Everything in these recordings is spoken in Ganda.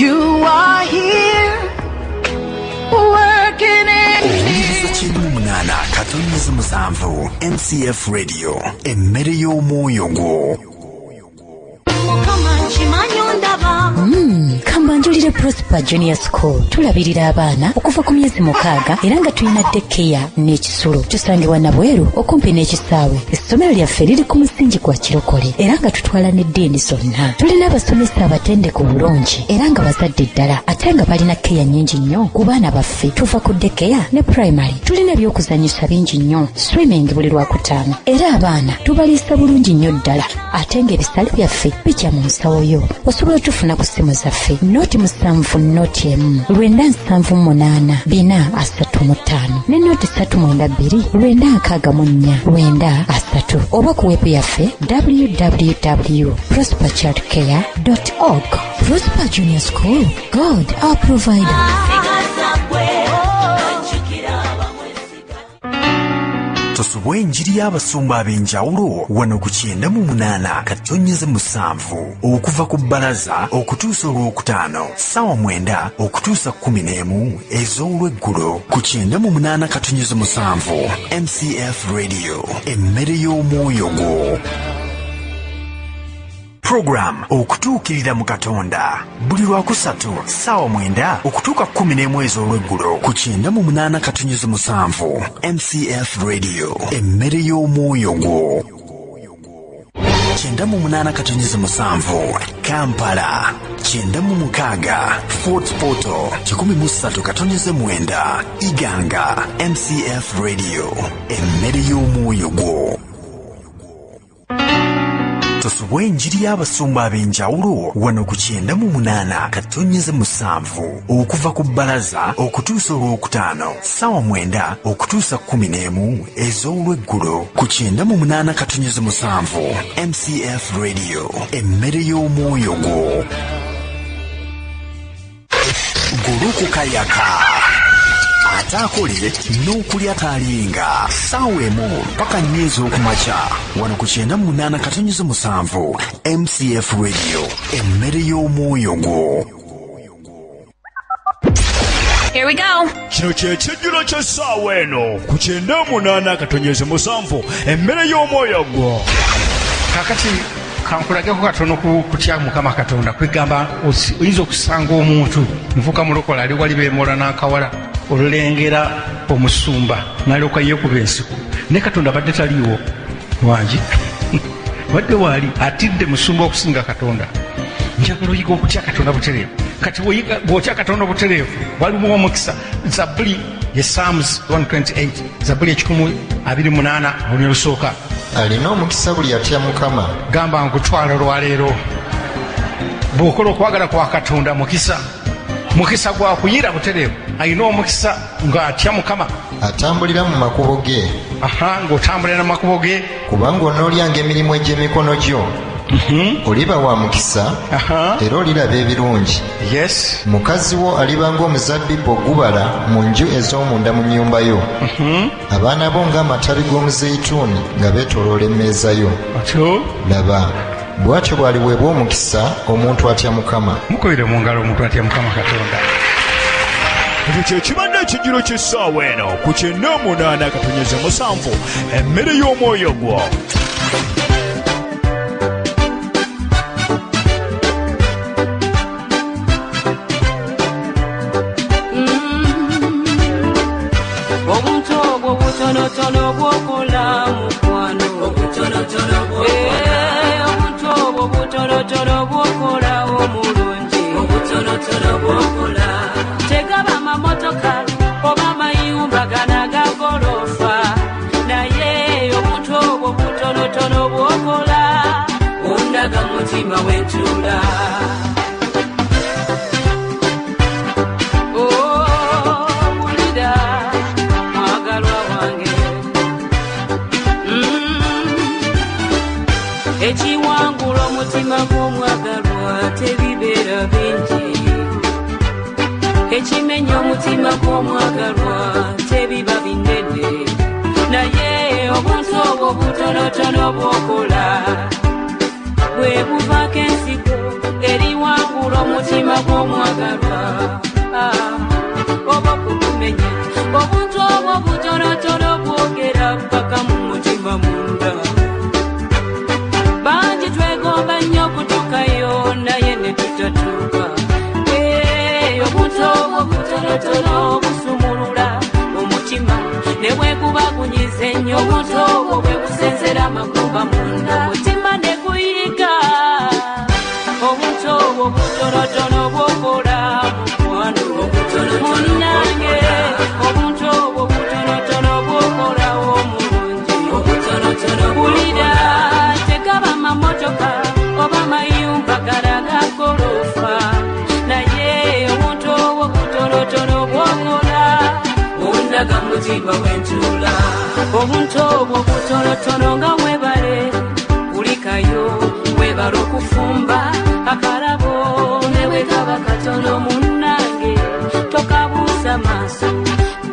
You are here, working in Owuliriza 98.7 MCF Radio, emmere y'omwoyo gwo. Mukama, nkimanyi ondaba. Kambanjulire Prosper Junior School. Tulabirira abaana okuva ku myezi 6 era nga tulina daycare n'ekisulo. Tusangibwa Nabweru okumpi n'ekisaawe. Essomero lyaffe liri ku musingi gwa kirokole era nga tutwala n'eddiini zonna. Tulina abasomesa abatendeke obulungi era nga bazadde ddala ate nga balina care nnyingi nnyo ku baana baffe. Tuva ku daycare ne primary. Tulina ebyokuzannyisa bingi nnyo, swimming buli Lwakutaano, era abaana tubaliisa bulungi nnyo ddala ate ng'ebisale byaffe bijja mu nsawo yo. Osobola otufuna ku ssimu zaffe 070 01 978 435 ne 0 392 964 930 oba ku web yaffe www prosperchildcare org. Prosper Junior School, God our provider. Sigaza gwe ajjukira abamwesiga. Tosubwa enjiri y'abasumba ab'enjawulo wano ku 98.7 okuva ku bbalaza okutuusa Olwokutaano ssaawa 9 okutuusa 11 ez'olweggulo ku 98.7 MCF Radio, emmere y'omwoyo gwo. Program Okutuukirira mu Katonda buli Lwakusatu ssaawa 9 okutuuka 11 ez'olweggulo ku 98.7 MCF Radio, emmere y'omwoyo gwo. 98.7 Kampala, 96 Fort Portal, 103.9 Iganga. MCF Radio, emmere y'omwoyo gwo. Tosubwa enjiri y'abasumba ab'enjawulo wano ku 98.7 okuva ku bbalaza okutuusa Olwokutaano ssaawa 9 okutuusa 11 ez'olweggulo ku 98.7 MCF Radio, emmere y'omwoyo gwo. Gulukukayaka ate akole n'okulya talinga ssaawa 1 paka 4 ez'okumakya wano ku 98.7 MCF Radio, emmere y'omwoyo gwo. Here we go. Kino kye kijjulo ky'essaawa eno ku 98.7, emmere y'omwoyo gwo. Kakati kankulageko katono ku kutya Mukama Katonda. Kwegamba oyinza okusanga omuntu nvuka mulokola ali wali bemola n'akawala, olulengera omusumba n'alyoka yeekuba ensiko, naye Katonda abadde taliiwo. Wangi badde waali atidde musumba okusinga Katonda. Njagala oyiga okutya Katonda butereevu. Kati bw'otya Katonda obutereevu, waliwo omukisa. Zabbuli ye Psalms 128, Zabbuli 128 olunyo olusooka. Alina omukisa buli atya Mukama. Gamba, nkutwala olwaleero, bw'okola okwagala kwa Katonda, mukisa, mukisa gwa kuyira butereevu. Alina omukisa ng'atya Mukama. Atambulira mu makubo ge. Aha, ng'otambulira mu makubo ge. Kubanga onoolyanga emirimu egy'emikono gyo, oliba wa mukisa era oliraba ebirungi. Mukazi wo aliba ng'omuzabbibu ogubala mu nju ez'omunda mu nnyumba yo, abaana bo ng'amatabi g'omuzeyituuni nga beetooloola emmeeza yo. Otyo. Laba, bw'atyo bw'aliweebwa omukisa omuntu atya Mukama. Mukubire mu ngalo omuntu atya Mukama Katonda. Ekyo kye kibadde ekijjulo ky'essaawa eno ku 98.7, emmere y'omwoyo gwo. Obuntu obwo butonotono bwokola, mukwano. Eh, obuntu obwo butonotono bwokola omulungi, tegaba mamotoka oba amayumba gana gagolofa, naye obuntu obwo butonotono bwokola bundaga mutima wentula. Oh, wulira mwagalwa wange. Ekiwangula omutima gw'omwagalwa tebibeera bingi, ekimenya omutima gw'omwagalwa tebiba binene, naye obuntu obwo butonotono bwokola. Bwe buvaako ensigo eriwangula omutima gw'omwagalwa. Ah, oba okukumenya obuntu obwo butonotono bwogera paka mu mutima munda. Bangi twegomba nnyo okutuukayo naye ne tutatuuka. Eh, obuntu obwo butonotono busumulula omutima ne bwe guba gunyize ennyo. Obuntu obwo bwe busenzera amagumba munda, omutima ne guyiga. Obuntu obwo butonotono bwokola mukwano munnange. Obuntu obwo butonotono bwokolawo omulungi. Wulira, tegaba mamotoka oba mayumba galaga golofa, naye obuntu obwo butonotono bwokola bundaga mutima bwentula. Obuntu obwo butonotono nga webale kulikayo, webale okufumba akalabo ne bwe kaba katono. Munnange, tokabuusa maaso.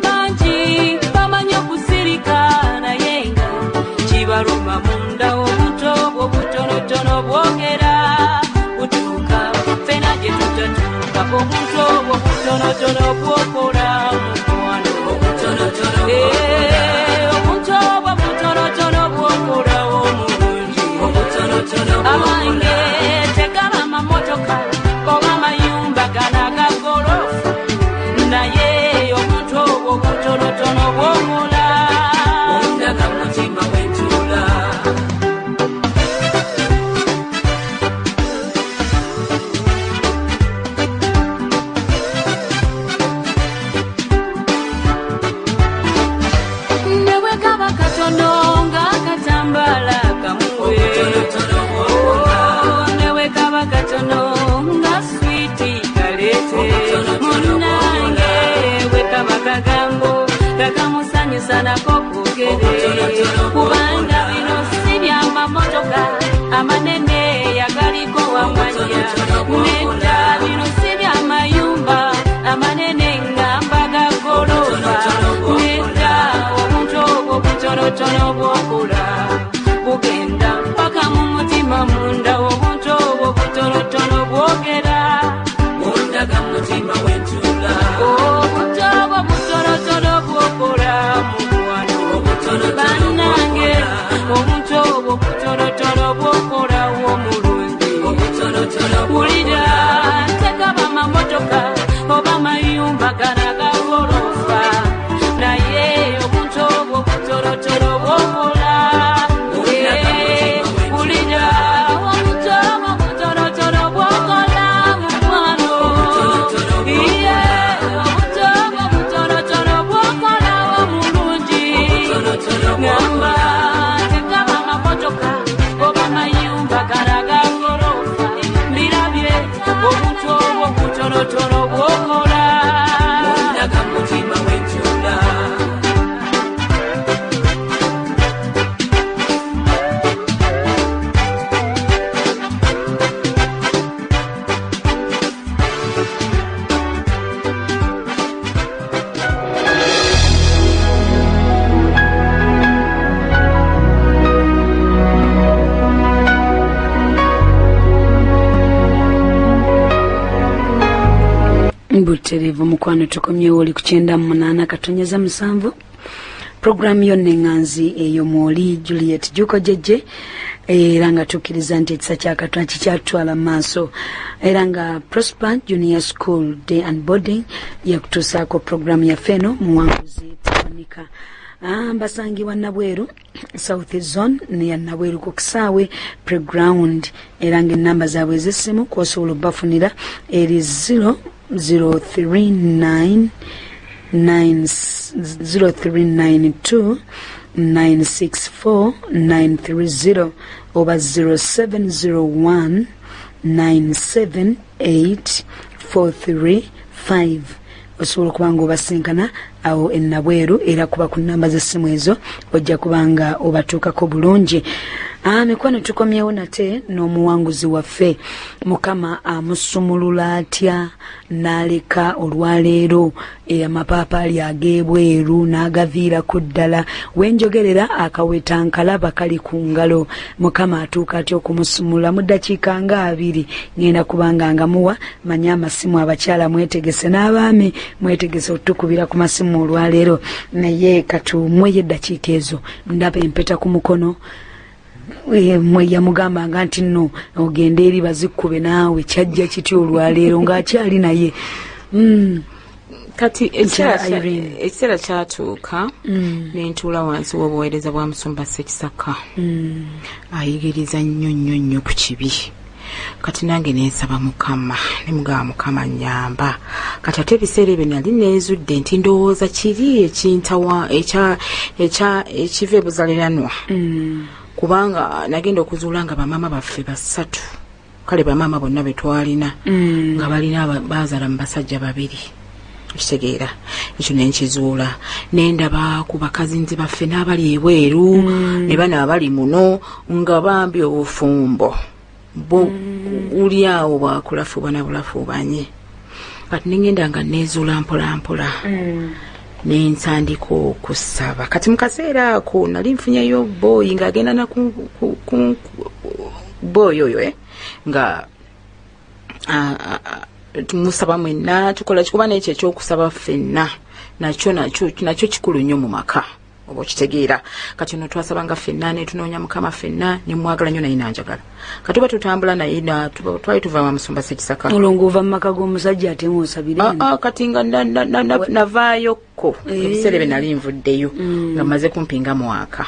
Bangi bamanyi okusirika naye nga kibaluma munda. Obuntu obwo butonotono bwogera butuuka fena gye tutatuuka. Obuntu obwo butonotono bwokola mukwano. Eh, obuntu obwo butonotono bwokolawo omulungi. Abange, tegaba mamotoka oba mayumba galaga golofa, naye obuntu obwo butonotono bwokola bundaga mutima bwentula. Ne bwe kaba katono ng'akatambaala kamuwe, Oh, ne bwe kaba katono nga switi kaleete, munnange, bwe kaba kagambo kakamusanyusa nako kogere, kubanga bino si byamamotoka amanene yagaliko wamanya. Nedda, bino si byamayumba amanene ngamba ga golofa. Nedda, obuntu obwo butonotono bwokola bugenda paka mu mutima munda. Obuntu obwo butonotono bwogera bundaga mutima wentula. Obuntu obwo butonotono bwokola mukwano bannange. Obuntu obwo butonotono bwokolawo omulungi. Wulira, tegaba mamotoka oba mayumba galaga golofa, naye obuntu obwo butonotono bwokola. Eh, wulira, obuntu obwo butonotono bwokola mukwano. Iye, obuntu obwo butonotono bwokola omulungi. Ngamba tegaba mamotoka oba mayumba galaga golofa, mbirabye, obuntu obwo butonotono bwokola bundaga mutima wentula. Butereevu mukwano, tukomyewo. Oli ku 98.7, puroguramu yonna eŋŋanzi eyo mwoli Juliet Juko Jejje, era nga tukkiriza nti ekisa kya Katonda kikyatutwala mu maaso, era nga Prosper Junior School Day and Boarding yakutuusaako puroguramu yaffe eno. Muwanguzi Tawanika. Ah, basangibwa Nabweru South Zone neya Nabweru ku kisaawe playground, era nga enamba zaabwe ez'essimu kwosobola obafunira eri 0039 0392 964 930 oba 0701 978 435. Osobola okuba nga obasinkana awo enabweru, era kuba ku namba z'essimu ezo ojja kuba nga obatuukako bulungi. Mikwano, tukomyewo nate n'omuwanguzi waffe. Mukama amusumulula atya n'aleka olwaleero amapaapaali ag'ebweru n'agaviirako ddala? Wenjogerera akaweta nkalaba kali ku ngalo. Mukama atuuka atya okumusumulula? Mu ddakiika nga 20 ngenda kubanga nga muwa manye amasimu. Abakyala mwetegese n'abaami mwetegese otukubira ku masimu olwaleero, naye katumweyo eddakiika ezo. Ndaba empeta ku mukono. Mwe yamugambanga nti nno ogende eri bazikkube, naawe kyajja kitya olwaleero ng'akyali naye? Kati Mukyala Irene. Ekiseera kyatuuka nentuula wansi w'obuweereza bwa Musumba Sekisaka. Ayigiriza nnyo nnyo nnyo ku kibi. Kati nange nensaba Mukama, nemugamba, "Mukama, nyamba." Kati ate ebiseera ebyo nali neezudde nti ndowooza kiri ekintawa ekiva ebuzaliranwa, kubanga nagenda okuzuula nga bamaama baffe basatu, kale bamaama bonna betwalina nga balina bazaala mu basajja babiri. Okitegeera, ekyo nenkizuula, nendaba ku bakazinzi baffe n'abali ebweru ne bano abali muno nga bambi obufumbo bo buli awo bwakulafuubana bulafuubanye. Kati nengenda nga nezuula mpola mpola, nentandika okusaba. Kati mu kaseera ako nali nfunyeyo boy ng'agenda na ku boy oyo nga tumusaba mwenna, tukola kikuba n'ekyo ekyokusaba ffenna nakyo nakyo nakyo kikulu nnyo mu maka, oba okitegeera. Kati ono twasabanga ffenna, netunoonya Mukama ffenna, nemwagala nnyo naye nanjagala. Kati tuba tutambula naye twali tuva wa Musumba Sekisaka. Olwo ng'ova mu maka g'omusajja ate ng'osabire? Ah, ah, kati nga navaayokko ebiseera ebyo nali nvuddeyo nga maze kumpi nga mwaka.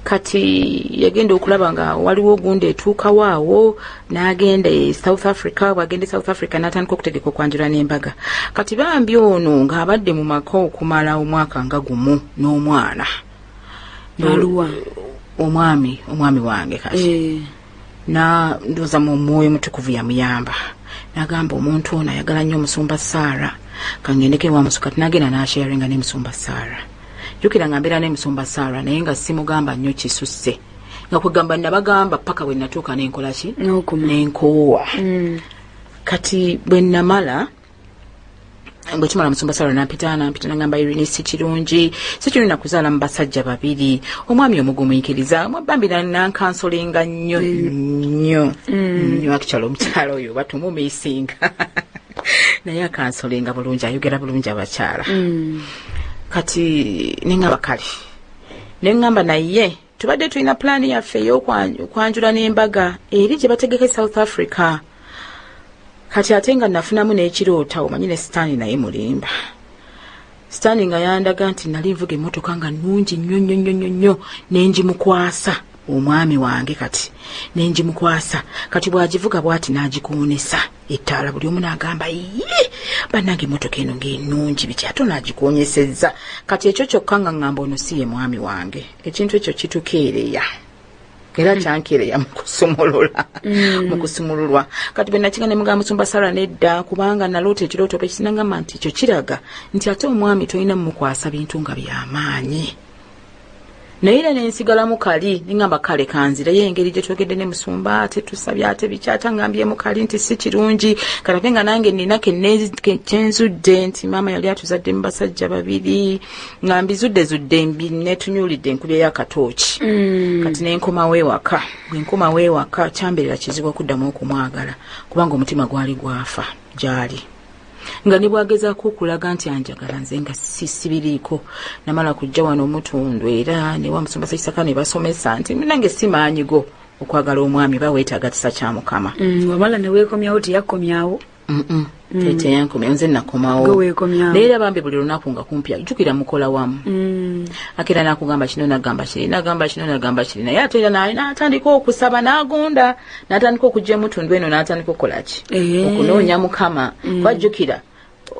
Kati yagenda okulaba nga waliwo gundi etuukawo awo, n'agenda e South Africa. Bwagenda e South Africa, n'atandika okutegeka okwanjula n'embaga. Kati bambi ono ng'abadde mu maka okumala omwaka nga gumu n'omwana. Aluwa? Omwami wange kati na ndowooza mu Mwoyo Mutukuvu yamuyamba, nagamba, "Omuntu ono ayagala nnyo Omusumba Saara, kangendeko ewa Musumba." Kati nagenda nasharinga ne Musumba Saara. Jjukira nga mbeera ne Musumba Saara, naye nga simugamba nnyo kisusse, nga kwegamba nabagamba paka bwe natuuka nenkola ki? N'okoma. Nenkoowa. Kati bwe namala, bwe tumala, Musumba Sara nampita nagamba, "Irene, si kirungi nakuzaala mu basajja babiri. Omwami omugumiikiriza." Bambi nankansolinga nnyo nnyo nnyo. Actually omukyala oyo batumumisinga, naye akansolinga bulungi, ayogera bulungi abakyala. Kati neŋŋamba kale, neŋŋamba naye tubadde tulina pulaani yaffe ey'okwanjula n'embaga eri gye bategeka e South Africa. Kati ate nga nafunamu n'ekiroota, omanyi ne Sitaani naye mulimba. Sitaani nga yandaga nti nali nvuga emmotoka nga nnungi nnyo nnyo nnyo nnyo nnyo, nengimukwasa omwami wange. Kati nengimukwasa, kati bw'agivuga bw'ati n'agikoonesa ettaala, buli omu n'agamba, "Ye bannange, emmotoka eno ng'ennungi, biki?" Ate onaagikoonyesezza. Kati ekyo kyokka nga ŋŋamba ono si ye mwami wange. Ekintu ekyo kitukeereya era kyankeereya mu kusumululwa. Kati bwe nakiga ne mugamba Musumba Sara, nedda, kubanga naloota ekirooto bwe kinagamba nti ekyo kiraga nti ate omwami tolina mumukwasa bintu nga byamaanyi. Naye era nensigalamu kali, neŋŋamba kale kanzireyo engeri gye twogedde ne Musumba, ate tusabye, ate biki, ate aŋŋambyemu kali nti si kirungi. Kati ate nga nange nina kyenzudde nti maama yali atuzadde mu basajja babiri, nga mbizuddezudde mbi netunyulidde enkubye y'akatooki. Kati nenkomawo ewaka. Bwe nkomawo ewaka, kyambeerera kizibu okuddamu okumwagala, kubanga omutima gwali gwafa gyali, nga ne bwagezaako okulaga nti anjagala, nze nga sibiriiko. Namala kujja wano omutundu era newa Musumba Sekisaka ne basomesa nti nange si maanyigo okwagala omwami, ba weetaaga kisa kya Mukama. Wamala neweekomyawo, teyakkomyawo? Teyankomyawo, nze nakomawo. Gwe weekomyawo. Naye era bambi buli lunaku nga kumpi, jjukira mukola wamu, akeera nakugamba kino, nagamba kiri, nagamba kino, nagamba kiri, naye ate era n'atandika okusaba, n'agonda, n'atandika okujja emutundu eno, n'atandika okukola ki? Okunoonya Mukama. Kwajjukira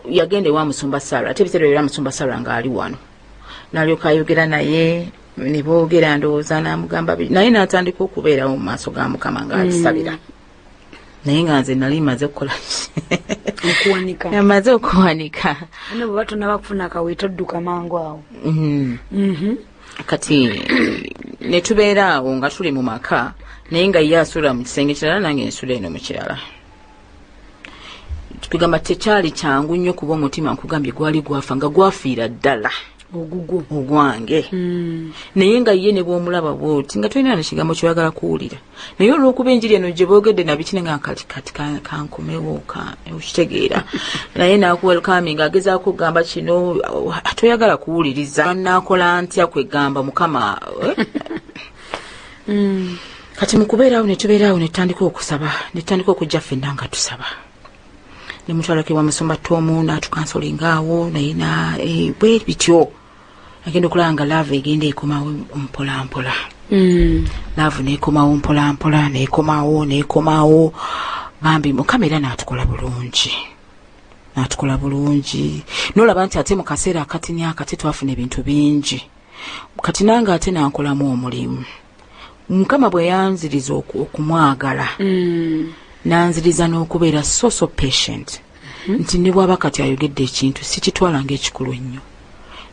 yagenda ewa Musumba Sara, ate ebiseera era Musumba Sara ng'ali wano, n'alyoka ayogera naye, ne boogera, ndowooza n'amugamba naye n'atandika okubeerawo mu maaso ga Mukama ng'alisabira, naye nga nze nali maze kukola Okuwanika. Maze okuwanika. Ano bwe batonaba kufuna akaweta, odduka mangu awo. Kati Ne tubeera awo nga tuli mu maka, naye nga ye asula mu kisenge kirala, nange nsula eno mu kirala. Kugamba tekyali kyangu nnyo, kuba omutima nkugambye gwali gwafa, nga gwafiira ddala. Ogugwo? Ogwange. Naye nga ye ne bwomulaba bwoti nga tolina nekigambo kyoyagala kuwulira, naye olwokuba enjiri eno gye boogedde nabiki, nga kati kati kankomewo okitegeera, naye nakuwelcoming, agezaako okugamba kino, oh, toyagala kuwuliriza. Nakola ntya? Kwegamba Mukama, eh? Kati mukubeeraawo netubeeraawo, netutandika okusaba, netutandika okujja ffenna nga tusaba, nemutwalako ewa musumba Tomu natucounselinga awo, naye na bwe bityo agenda okulaba nga love egenda ekomawo mpola mpola. Love nekomawo mpola mpola, nekomawo, nekomawo. Bambi Mukama era n'atukola bulungi, n'atukola bulungi, nolaba nti ate mu kaseera akatini akati twafuna ebintu bingi. Kati nange ate nankolamu omulimu. Mukama bwe yanziriza okumwagala, nanziriza n'okubeera so so patient, nti ne bwaba kati ayogedde ekintu sikitwala ng'ekikulu ennyo,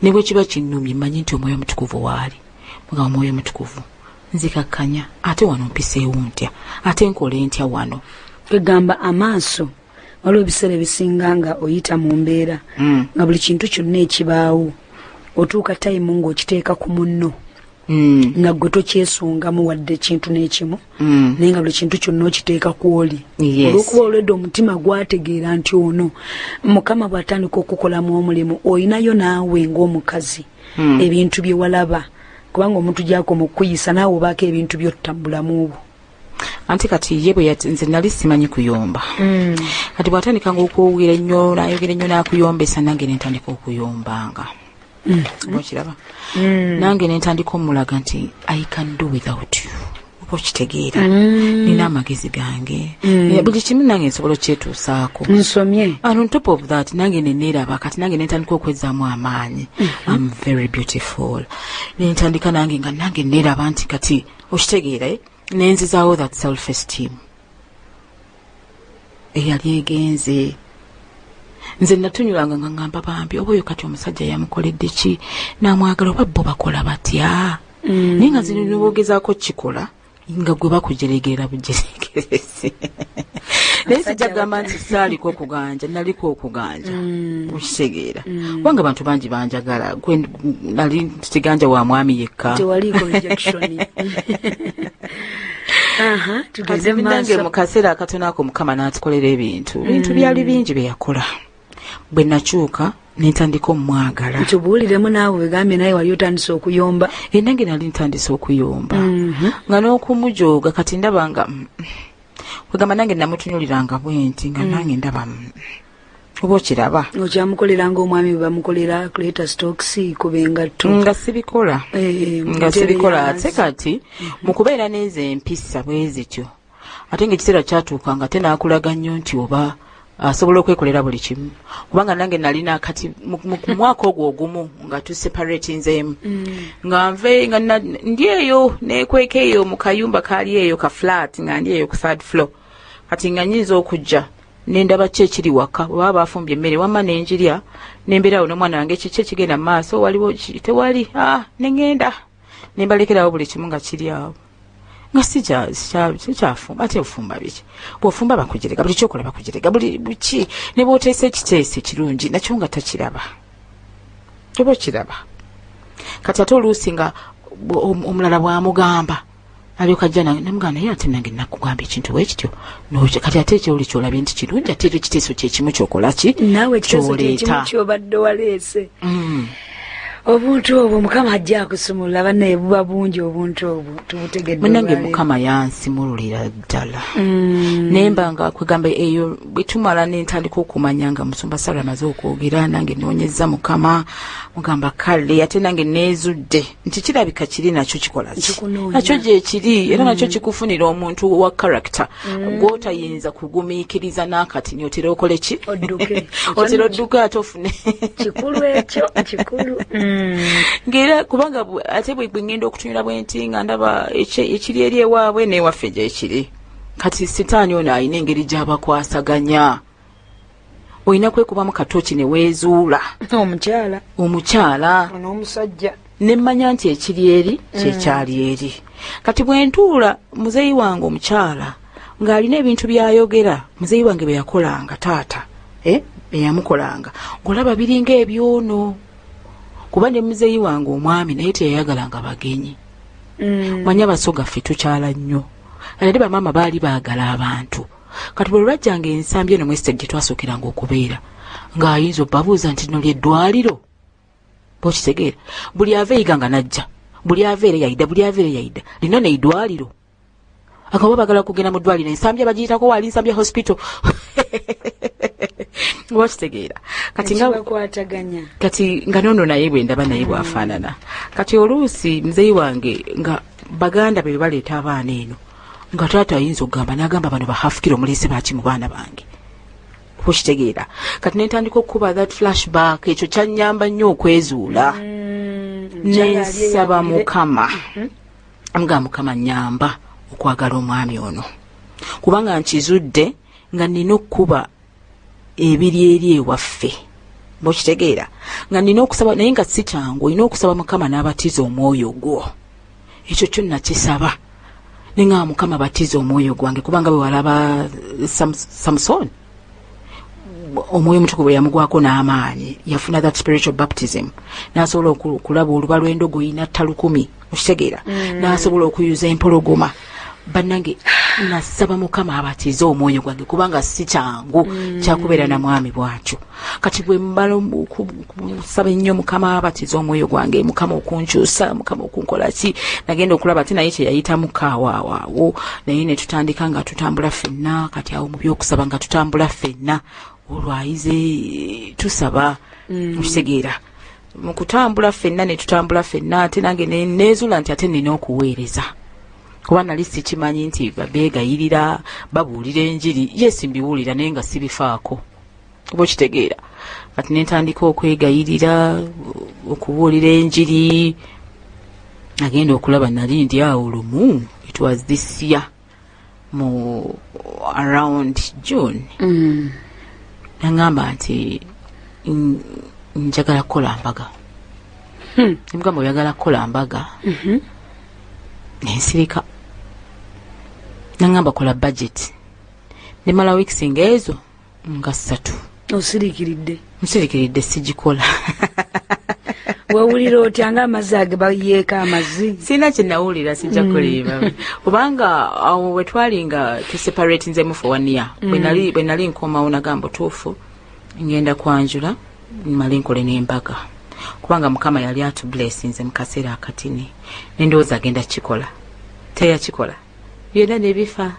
ne bwe kiba kinnumye mmanyi nti Omwoyo Omutukuvu waali. Mugamba, Omwoyo Omutukuvu, nzikakkanya, ate wano mpiseewo ntya? Ate nkole ntya wano? Kwegamba amaaso, waliwo ebiseera ebisinga nga oyita mu mbeera nga buli kintu kyonna ekibaawo otuuka time ng'okiteeka ku munno, nga gwe tokyesungamu wadde ekintu n'ekimu, naye nga buli kintu kyonna okiteeka ku oli. Olwokuba olwedde omutima gwategeera nti ono Mukama bw'atandika okukolamu omulimu, oyinayo naawe ng'omukazi ebintu bye walaba, kubanga omuntu gyakoma okukuyisa naawe obaako ebintu byotta mu bulamu bwo. Anti kati ye bwe nze nali simanyi kuyomba. Kati bw'atandikanga okwogera ennyo, n'ayogera ennyo, n'akuyombesa, nange nentandika okuyombanga. Oba okiraba, nange nentandika omulaga nti I can do without you. Oba okitegeera, nina amagezi gange. Buli kimu nange nsobola okyetuusaako. Nsomye. And on top of that, nange neneeraba. Kati nange nentandika okwezzaamu amaanyi. I'm very beautiful. Nentandika nange nga nange neeraba nti kati okitegeera, eh? Nenzizaawo that self esteem eyali egenze. Nze natunyulanga nga ngamba, bambi oba oyo kati omusajja yamukoledde ki namwagala, oba bo bakola batya? Naye nga zino nibogezaako kikola nga gwe bakujeregerera bujeregerezi. Naye sijja kugamba nti saaliko okuganja, naliko okuganja, okitegeera, kubanga abantu bangi banjagala. Gwe nali kiganja wa mwami yekka. Tewaliiko rejection. Aha, tugende Kati nange maaso. Mu kaseera akatono ako Mukama n'atukolera ebintu, bintu byali bingi bye yakola. Bwe nakyuka nentandika omwagala. Tubuuliremu naawe, wegambye naye wali otandise okuyomba. Nange nali ntandise okuyomba, nga n'okumujooga kati ndaba nga kwegamba nange namutunuliranga bwe nti nga nange ndaba oba okiraba. Okyamukolera ngaomwami bwe bamukolera, kuleeta stocks, kuba engatto? Nga sibikola. Nga Muteere sibikola. y'amazzi. Ate kati mu kubeera n'ezo empisa bwe zityo, ate ngaekiseera kyatuuka nga te naakulaga nnyo nti oba asobola okwekolera buli kimu, kubanga nange nalina kati mu mwaka ogwo ogumu nga tuseparatinzeemu, nga nve nga ndi eyo nekweka eyo mu kayumba kaali eyo ka flat, nga ndi eyo ku third floor. Kati nga nyinza okujja nendaba ki ekiri waka, bwebaba bafumbye emmere wamma nenjirya, nembeerawo n'omwana wange, kiki ekigenda mu maaso, waliwo ki, tewali, ah, neŋŋenda nembalekerawo buli kimu nga kiri awo, nga sikyafumba. Ate ofumba biki? Bw'ofumba bakujerega, buli kyokola bakujerega, buli buki, ne bw'oteesa ekiteeso ekirungi nakyo nga takiraba, oba okiraba. Kati ate oluusi nga omulala bw'amugamba alyoka ajja namugamba, naye ate nange nakugamba ekintu bwe kityo. Kati ate ekyoli kyolabye nti kirungi, ate era ekiteeso kyekimu kyokola ki? Naawe ekiteeso kyekimu Kyoleeta. kyobadde waleese. Obuntu obwo Mukama ajja akusumulula, bannaye buba bungi obuntu obwo, tubutegedde Munange, olwaleero. Mukama yansimululira ddala. Naye mba nga kwegamba eyo bwe tumala nentandika okumanya nga musumba Sara amaze okwogera nange, noonyeza Mukama, mugamba kale ate nange neezudde nti kirabika kiri nakyo kikola ki? Kikunoonya. Nakyo gyekiri era nakyo kikufunira omuntu wa character gw'otayinza kugumiikiriza n'akati otera okole ki? Odduke. Otera odduke ate ofune. Kikulu ekyo, kikulu. Ngaera kubanga ate bwe ngenda okutunula bwe nti nga ndaba ekiri eri ewaabwe n'ewaffe gyekiri. Kati sitaani ono alina engeri gy'abakwasaganya, olina kwekubamu katoki ne weezuula. Omukyala. Omukyala. N'omusajja. Nemmanya nti ekiri eri kyekyali eri. Kati bwe ntuula, muzeeyi wange omukyala ng'alina ebintu byayogera, muzeeyi wange bye yakolanga, taata bye yamukolanga, ng'olaba biringa ebyono, kuba ne muzeeyi wange omwami naye teyayagalanga bagenyi. Manya Abasoga ffe tukyala nnyo, ate bamaama baali baagala abantu. Kati bwe lwajjanga ensambi eno mwesite gye twasookeranga okubeera, ng'ayinza obbabuuza nti no lyeddwaliro, bokitegeera? Buli ava eyiga nga najja, buli ava ere yayida, buli ava ere yayida, lino neidwaliro. Akaba bagala kugenda mu ddwaliro Ensambya, bagiyitako wali Nsambya Hospital, wakitegeera? Kati nga Ekibakwataganya. Kati nga nono naye bwe ndaba naye bwafaanana. Kati oluusi muzeeyi wange nga baganda be baleeta abaana eno, nga taata ayinza okugamba n'agamba, "Bano bahafukira omuleese baki mu baana bange?" Okitegeera? Kati nentandika okukuba that flashback. Ekyo kyanyamba nnyo okwezuula. Nensaba Mukama nga, "Mukama, nyamba okwagala omwami ono, kubanga nkizudde nga nina okukuba ebiri eri ewaffe." Bokitegeera? Nga nina okusaba, naye nga si kyangu. Olina okusaba Mukama n'abatiza omwoyo gwo. Ekyo kyo nakisaba, neŋaa, "Mukama, batiza omwoyo gwange," kubanga bwe walaba Samson, omwoyo omutukuvu bwe yamugwako n'amaanyi, yafuna that spiritual baptism, n'asobola okulaba oluba lw'endogoyi natta 1000. Okitegeera? N'asobola okuyuza empologoma. Bannange, nasaba Mukama abatize omwoyo gwange, kubanga si kyangu kyakubeera na mwami bwatyo. Kati bwe mbala okusaba ennyo Mukama abatize omwoyo gwange, Mukama okunkyusa, Mukama okunkola ki, nagenda okulaba ate naye kyeyayitamu kaawaawo, naye ne tutandika nga tutambula ffenna. Kati awo mu byokusaba nga tutambula ffenna, olwo ayize tusaba. Okitegeera? Mu kutambula ffenna ne tutambula ffenna, ate nange neezuula nti ate nina okuweereza, kuba nali sikimanyi nti beegayirira, babuulira enjiri. Yes, mbiwulira, naye nga sibifaako, oba okitegeera? Kati nentandika okwegayirira, okubuulira enjiri. Agenda okulaba nali ndi awo lumu, it was this year mu around June, naŋŋamba nti, "Njagala kukola mbaga." Nemugamba, "Oyagala kukola mbaga?" Nensirika. Naŋŋamba, "Kola budget." Nemala weeks ngaezo nga 3. Osiriikiridde. Nsirikiridde, sigikola. Wewulira otya nga amazzi age bayeeko amazzi? Sirina kyenawulira, sijja kulimba, kubanga awo bwe twali nga tuseparatinzemu for one year, bwe nali nkomawo, nagamba, "Otuufu ngenda kwanjula, male nkole n'embaga," kubanga Mukama yali atublessinze mu kaseera akatini. Nendowooza agenda kikola, teyakikola, byonna nebifa.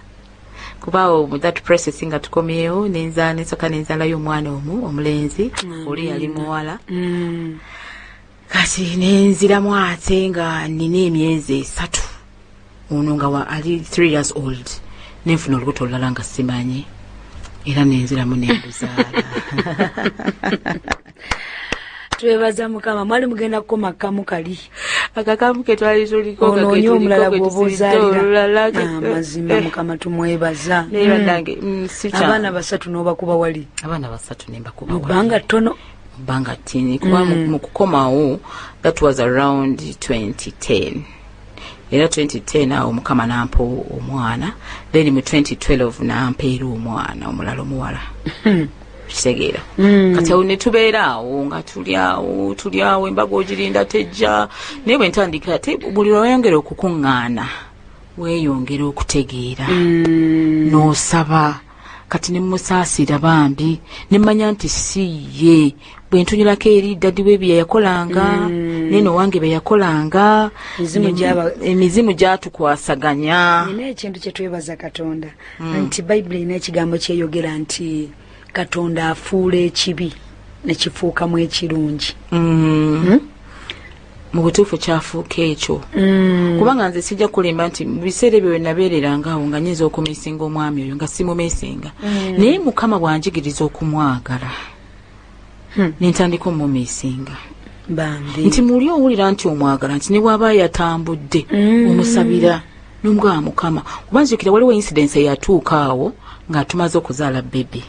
Kubaawo mu that process nga tukomyewo, nensoka nenzalayo omwana omu omulenzi, oli yali muwala. Kati nenziramu ate nga nina emyezi 3, ono nga ali 3 years old, nenfuna olubuto olulala nga simanyi, era nenziramu nenduzaala. Twebaza Mukama. Mwali mugenda kukoma kamu kali. Akakamu ke twali tuliko. Onoonye omulala bw'oba ozaalira. Olulala. Amazima, Mukama tumwebaza. Naye bannange, si kyangu. Abaana basatu n'obakuba wali. Abaana basatu nembakuba. Mu bbanga ttono. Bbanga ttini, kuba mu kukomawo that was around 2010, era 2010 awo Mukama nampa omwana, then mu 2012 nampeera omwana omulala omuwala. Kitegeera? Kati awo ne tubeera awo nga tuli awo, tuli awo, embaga ogirinda tejja. Naye bwe ntandika, ate buli lweyongera okukuŋŋaana, weeyongera okutegeera n'osaba. Kati ne musaasira bambi, ne mmanya nti si ye. Bwe ntunyulako eri daddy we bye yakolanga, neno wange bye yakolanga, Emizimu emizimu gyatukwasaganya. Nina ekintu kyetwebaza Katonda nti Bayibuli erina ekigambo kyeyogera nti Katonda afuula ekibi nekifuukamu ekirungi. Mu butuufu kyafuuka ekyo, kubanga nze sijja kulimba nti mu biseera ebyo wenabeereranga awo nga nyinza okumisinga omwami oyo, nga simumisinga, naye Mukama bw'anjigiriza okumwagala, nentandika omumisinga. Bambi. Nti muli owulira nti omwagala, nti ne bw'aba yatambudde, omusabira n'omugamba Mukama. Kuba nzijukira waliwo incidence eyatuuka awo nga tumaze okuzaala baby,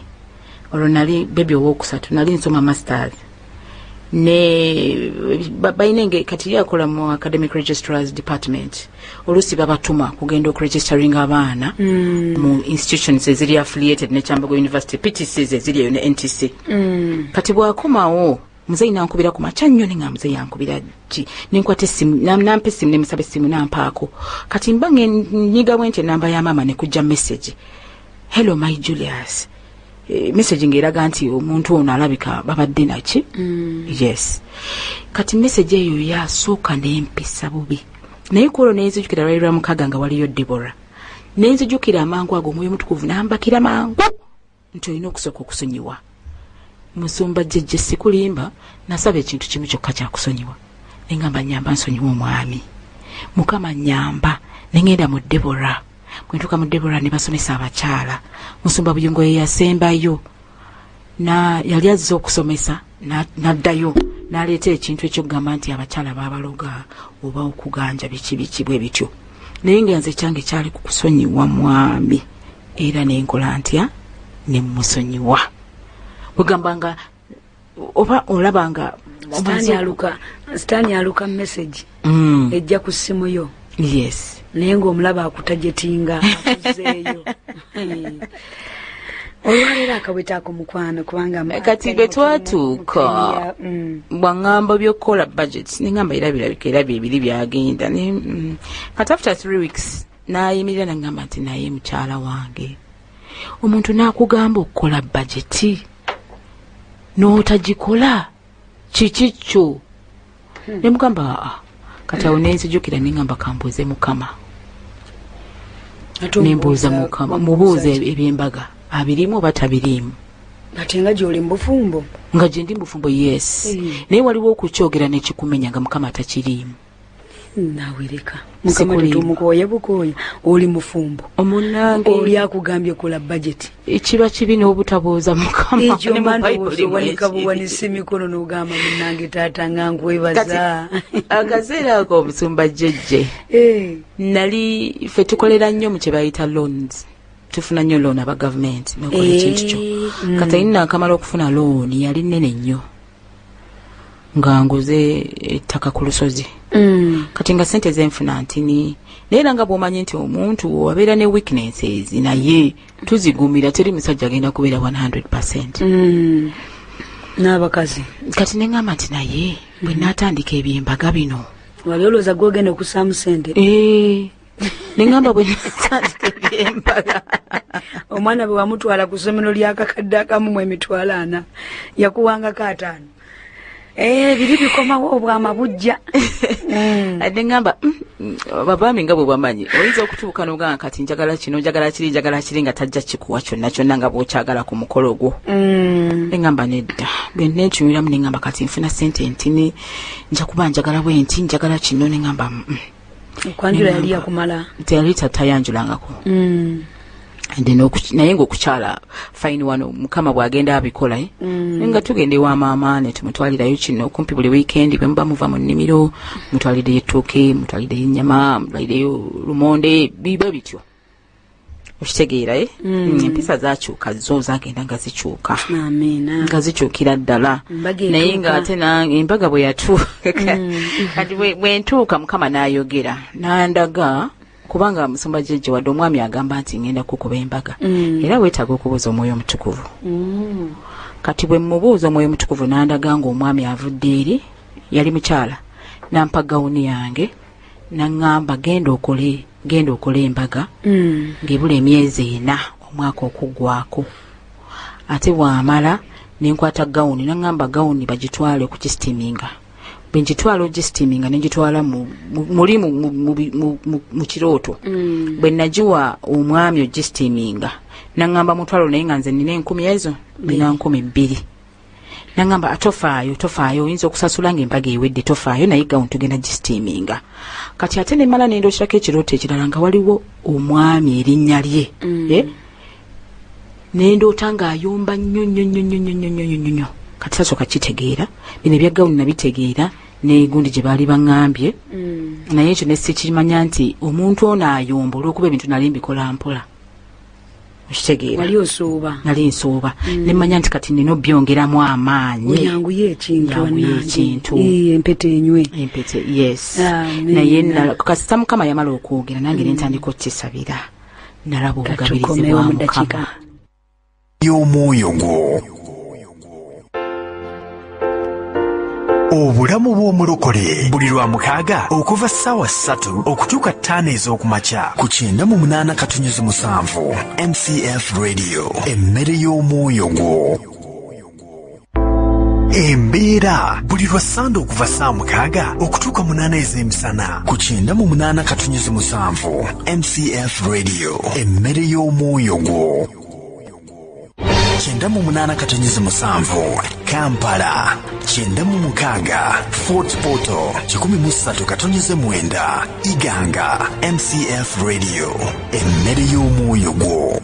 olwo nali baby owokusatu, nali nsoma masters. Ne balina kati ye akola mu academic registrars department. Oluusi babatuma kugenda okuregisteringa abaana mu institutions eziri affiliated ne Kyambogo University, PTCs eziri eyo ne NTC. Kati bwakomawo, muzeyi nankubira ku makya nnyo, nenga muzeyi yankubira ki? Nenkwata essimu, nampa essimu, nemusaba essimu, nampaako. Kati mba nyiga bwe nti enamba ya maama, nekujja message, "Hello my Julius." Message ng'eraga nti omuntu ono alabika babadde naki. Yes, kati message eyo yasooka nempisa bubi, naye kwolwo nenzijukira lwali lwa mukaaga nga waliyo Debora. Nenzijukira amangu ago, Omwoyo Mutukuvu nambakira mangu nti olina okusooka okusonyiwa. Musumba jjejje, sikulimba, nasaba ekintu kimu kyokka, kyakusonyiwa. Nengamba, "Nyamba nsonyiwa omwami, Mukama nyamba." Nengenda mu Debora. Bwentuuka mu Debora ne basomesa abakyala, musumba Buyungo ye yasembayo na yali azze okusomesa, n'addayo n'aleeta ekintu ekyokugamba nti abakyala babaloga oba okuganja biki biki bwe bityo. Naye nga nze kyange kyali ku kusonyiwa mwami, era nenkola ntya? Nemusonyiwa. Wegamba nga oba olaba nga Sitaani aluka, sitaani aluka message ejja ku ssimu yo. Naye ng'omulaba akutajetinga akuzeeyo. Olwaleero akaweta ako, mukwano, kubanga Kati bwe twatuuka, bwaŋŋamba byokukola budget, neŋŋamba era birabika era byebiri byagenda. Kati after 3 weeks n'ayimirira naŋŋamba nti, "Naye mukyala wange, omuntu n'akugamba okukola budget n'otagikola, kiki kyo?" Ne mugamba, "Aa." Kati awo nenzijukira, neŋŋamba kambuuze Mukama. Ate Nembuuza omubuuza- Mukama, omubuuza mubuuze ki? ebyembaga abirimu oba tabiriimu. Ate nga gy'oli mu bufumbo. Nga gye ndi mu bufumbo, yes. Naye waliwo okukyogera nekikumenya nga Mukama takiriimu. Nawereka Mukama. Sikulimba. Tetumukooye bukooya, oli mufumbo. Omunange. Oli akugambye kola budget. Kiba kibi n'obutabuuza Mukama. Ekyo Ne mu mba Bayibuli ndowooza owanika mwekiri. Buwanisa emikono n'ogamba, "Munange taata, nga nkwebaza." Akaseera ako, omusumba jjejje, nali ffe tukolera nnyo mu kye bayita loans. Tufuna nnyo loan aba gavumenti nokola ekintu kyo. Kati alina nakamala okufuna loan, yali nnene nnyo, nga nguze ettaka ku lusozi. Kati nga sente zenfuna ntini, naye era nga bw'omanyi nti omuntu wabeera ne weaknesses, naye tuzigumira. Teri musajja agenda kubeera 100. N'abakazi. Kati neŋŋamba nti naye bwe naatandika ebyembaga bino, Wali olowooza gwogenda okussaamu sente. Eh, neŋŋamba bwe natandika ebyembaga, Omwana bwe wamutwala ku ssomero lyakakadde akamu mu 40,000, yakuwangako 50. Eh, biri bikomawo obwama bujja. Ate ŋŋamba, abaami nga bwe bamanyi, oyinza okutuuka n'ogamba kati njagala kino, njagala kiri, njagala kiri, nga tajja kikuwa kyonna kyonna nga bw'okyagala ku mukolo gwo. Neŋŋamba nedda. Bwe nentunulamu, neŋŋamba kati nfuna sente ntini, nja kuba njagala bwe nti, njagala kino. Neŋŋamba, Okwanjula yali yakumala? Teyali tayanjulangako. Then naye ngaokukyala fine wano, Mukama bw'agenda abikola, eh? Nga tugenda ewa maama ne tumutwalirayo kino kumpi buli weekend. Bwe muba muva mu nnimiro, mutwalireyo ettooke, mutwalireyo ennyama, mutwalireyo lumonde, biba bityo, okitegeera, eh? Empisa zakyuka, zo zagenda nga zikyuka. Amiina. Nga zikyukira ddala. Embaga Naye etuuka. nga ate embaga bwe yatuuka, kati bwe ntuuka, Mukama n'ayogera n'andaga, kubanga musumba jjejje, wadde omwami agamba nti ngenda kukuba embaga, era weetaaga okubuuza Omwoyo Omutukuvu. Kati bwe mubuuza Omwoyo Omutukuvu, n'andaga ng'omwami avudde eri, yali mukyala, nampa gawuni yange, naŋŋamba, "Genda okole, genda okole embaga." Ng'ebula emyezi 4 omwaka okuggwako. Ate bw'amala nenkwata gawuni, naŋŋamba gawuni bagitwale okugisteaminga. Bwe ngitwala ogisteaminga, nengitwala muli mu kirooto. Bwe nagiwa omwami ogisteaminga, naŋŋamba mutwalo, naye nga nze nina 1,000 ezo, nina 2,000. Naŋŋamba, "Tofaayo, tofaayo, oyinza okusasula ngaembaga ewedde, tofaayo, naye gawuni tugenda gisteaminga." Kati ate nemala nendokyerako ekirooto ekirala nga waliwo omwami erinnya lye, eh? Nendoota ng'ayomba nnyo nnyo nnyo nnyo nnyo nnyo nnyo nnyo nnyo. Kati sasooka kitegeera bino ebya gawuni, nabitegeera negundi gye baali baŋŋambye, naye ekyo ne sikimanya nti omuntu ono ayomba olw'okuba ebintu nali mbikola mpola. Okitegeera? Wali osooba. Nali nsooba. Nemanya nti kati nina obyongeramu amaanyi. Oyanguye ekintu. Yanguye Bannange. ekintu. Empeta enywe. Empete, yes. Amen. Naye kasita Mukama yamala okwogera nange nentandika okukisabira, nalaba obugabirizi Katukomewo bwa mu dakiika. Mukama. Y'omwoyo gwo. Obulamu bw'omulokole buli lwa mukaaga okuva ssaawa 3 okutuuka 5 ez'okumakya ku 98.7 MCF Radio, emmere y'omwoyo gwo. Embeera buli lwa Ssande okuva ssaawa 6 okutuuka 8 ez'emisana ku 98.7 MCF Radio, emmere y'omwoyo gwo. 98.7 Kampala, 96 Fort Portal, 103.9 Iganga. MCF Radio, emmere y'omwoyo gwo.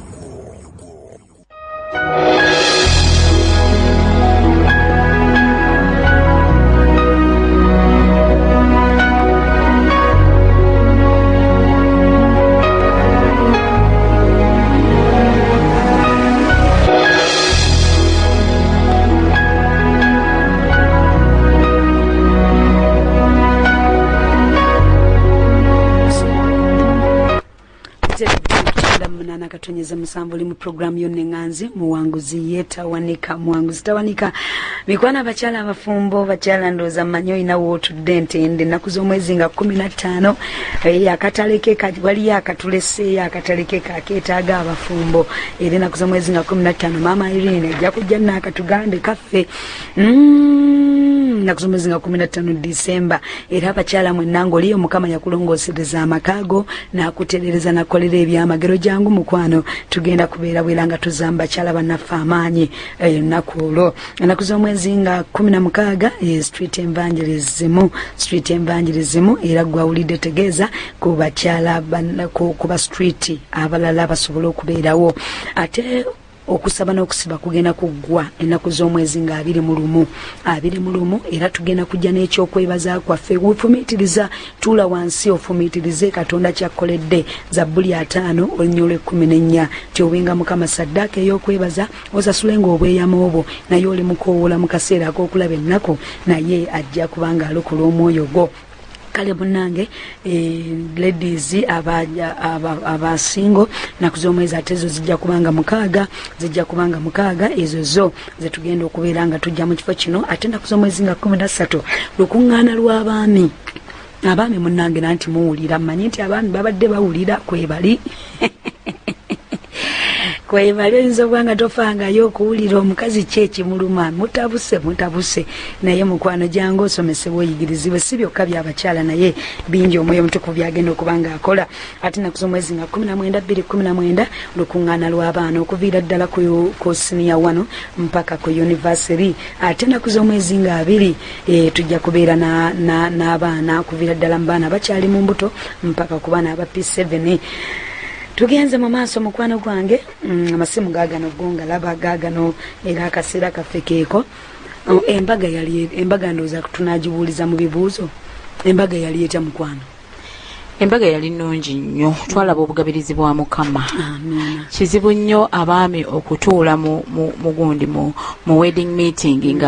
Katonyeza 7, oli mu puroguramu yonna eŋŋanzi Muwanguzi Yetawanika. Muwanguzi Tawanika. Mikwano, abakyala abafumbo, bakyala, ndowooza mmanyi olina wootudde entende. Ennaku z'omwezi nga 15, akatale ke waliyo akatuleseeyo, akatale ke kakeetaaga abafumbo. Era ennaku z'omwezi nga 15, Maama Irene ajja kujja naakatugambe kaffe. Ennaku z'omwezi nga 15 Disemba. Era abakyala mwenna ngaoliyo, Mukama yakulongoosereza amakaago n'akuterereza nakolera ebyamagero, jangu mukwano, tugenda kubeera bwera nga tuzza mu bakyala bannaffe amaanyi ennaku olwo. Ennaku z'omwezi nga 16, street evangelism, street evangelism. Era gwawulidde, tegeeza ku bakyala ku ba street abalala basobole okubeerawo. Ate okusaba n'okusiba kugenda kuggwa ennaku z'omwezi nga 21, 21. Era tugenda kujja n'ekyokwebaza kwaffe. Wefumiitiriza, tuula wansi ofumiitirize Katonda kyakkoledde. Zabbuli 50 olunya olw'e14 ti owenga Mukama saddaaka ey'okwebaza, osasulenga obweyamo obwo, naye oli mukoowoola mu kaseera ak'okulaba ennaku, naye ajja kubanga alokola omwoyo gwo. Kale munnange, ladies abasingo, naku z'omwezi ate ezo zijja kubanga 6, zijja kubanga 6 ezo zo zetugenda okubeera nga tujja mu kifo kino. Ate ennaku z'omwezi nga 13, lukuŋŋaana lw'abaami. Abaami munnange, nanti muwulira, mmanyi nti abaami babadde bawulira kwebali kwebali. Oyinza okuba nga tofangayo okuwulira omukazi ki ekimuluma. Mutabuse, mutabuse. Naye mukwano, jangu osomesebwe, oyigirizibwe. Si byokka byabakyala, naye bingi Omwoyo Omutukuvu byagenda okuba nga akola. Ate naku z'omwezi nga 19, 219, lukuŋŋaana lw'abaana okuviira ddala ku siniya wano mpaka ku university. Ate naku z'omwezi nga 20, tujja kubeera n'abaana okuviira ddala mu baana bakyali mu mbuto mpaka ku baana aba P7. Tugenze mu maaso, mukwano gwange. Amasimu gaagano go ngalaba gaagano, era akaseera kaffe keeko. Oh, embaga yali, embaga ndowooza tunagibuuliza mu bibuuzo. Embaga yali etya, mukwano? Embaga yali nnungi nnyo, twalaba obugabirizi bwa Mukama. Amiina. Kizibu nnyo abaami okutuula mu gundi mu wedding meeting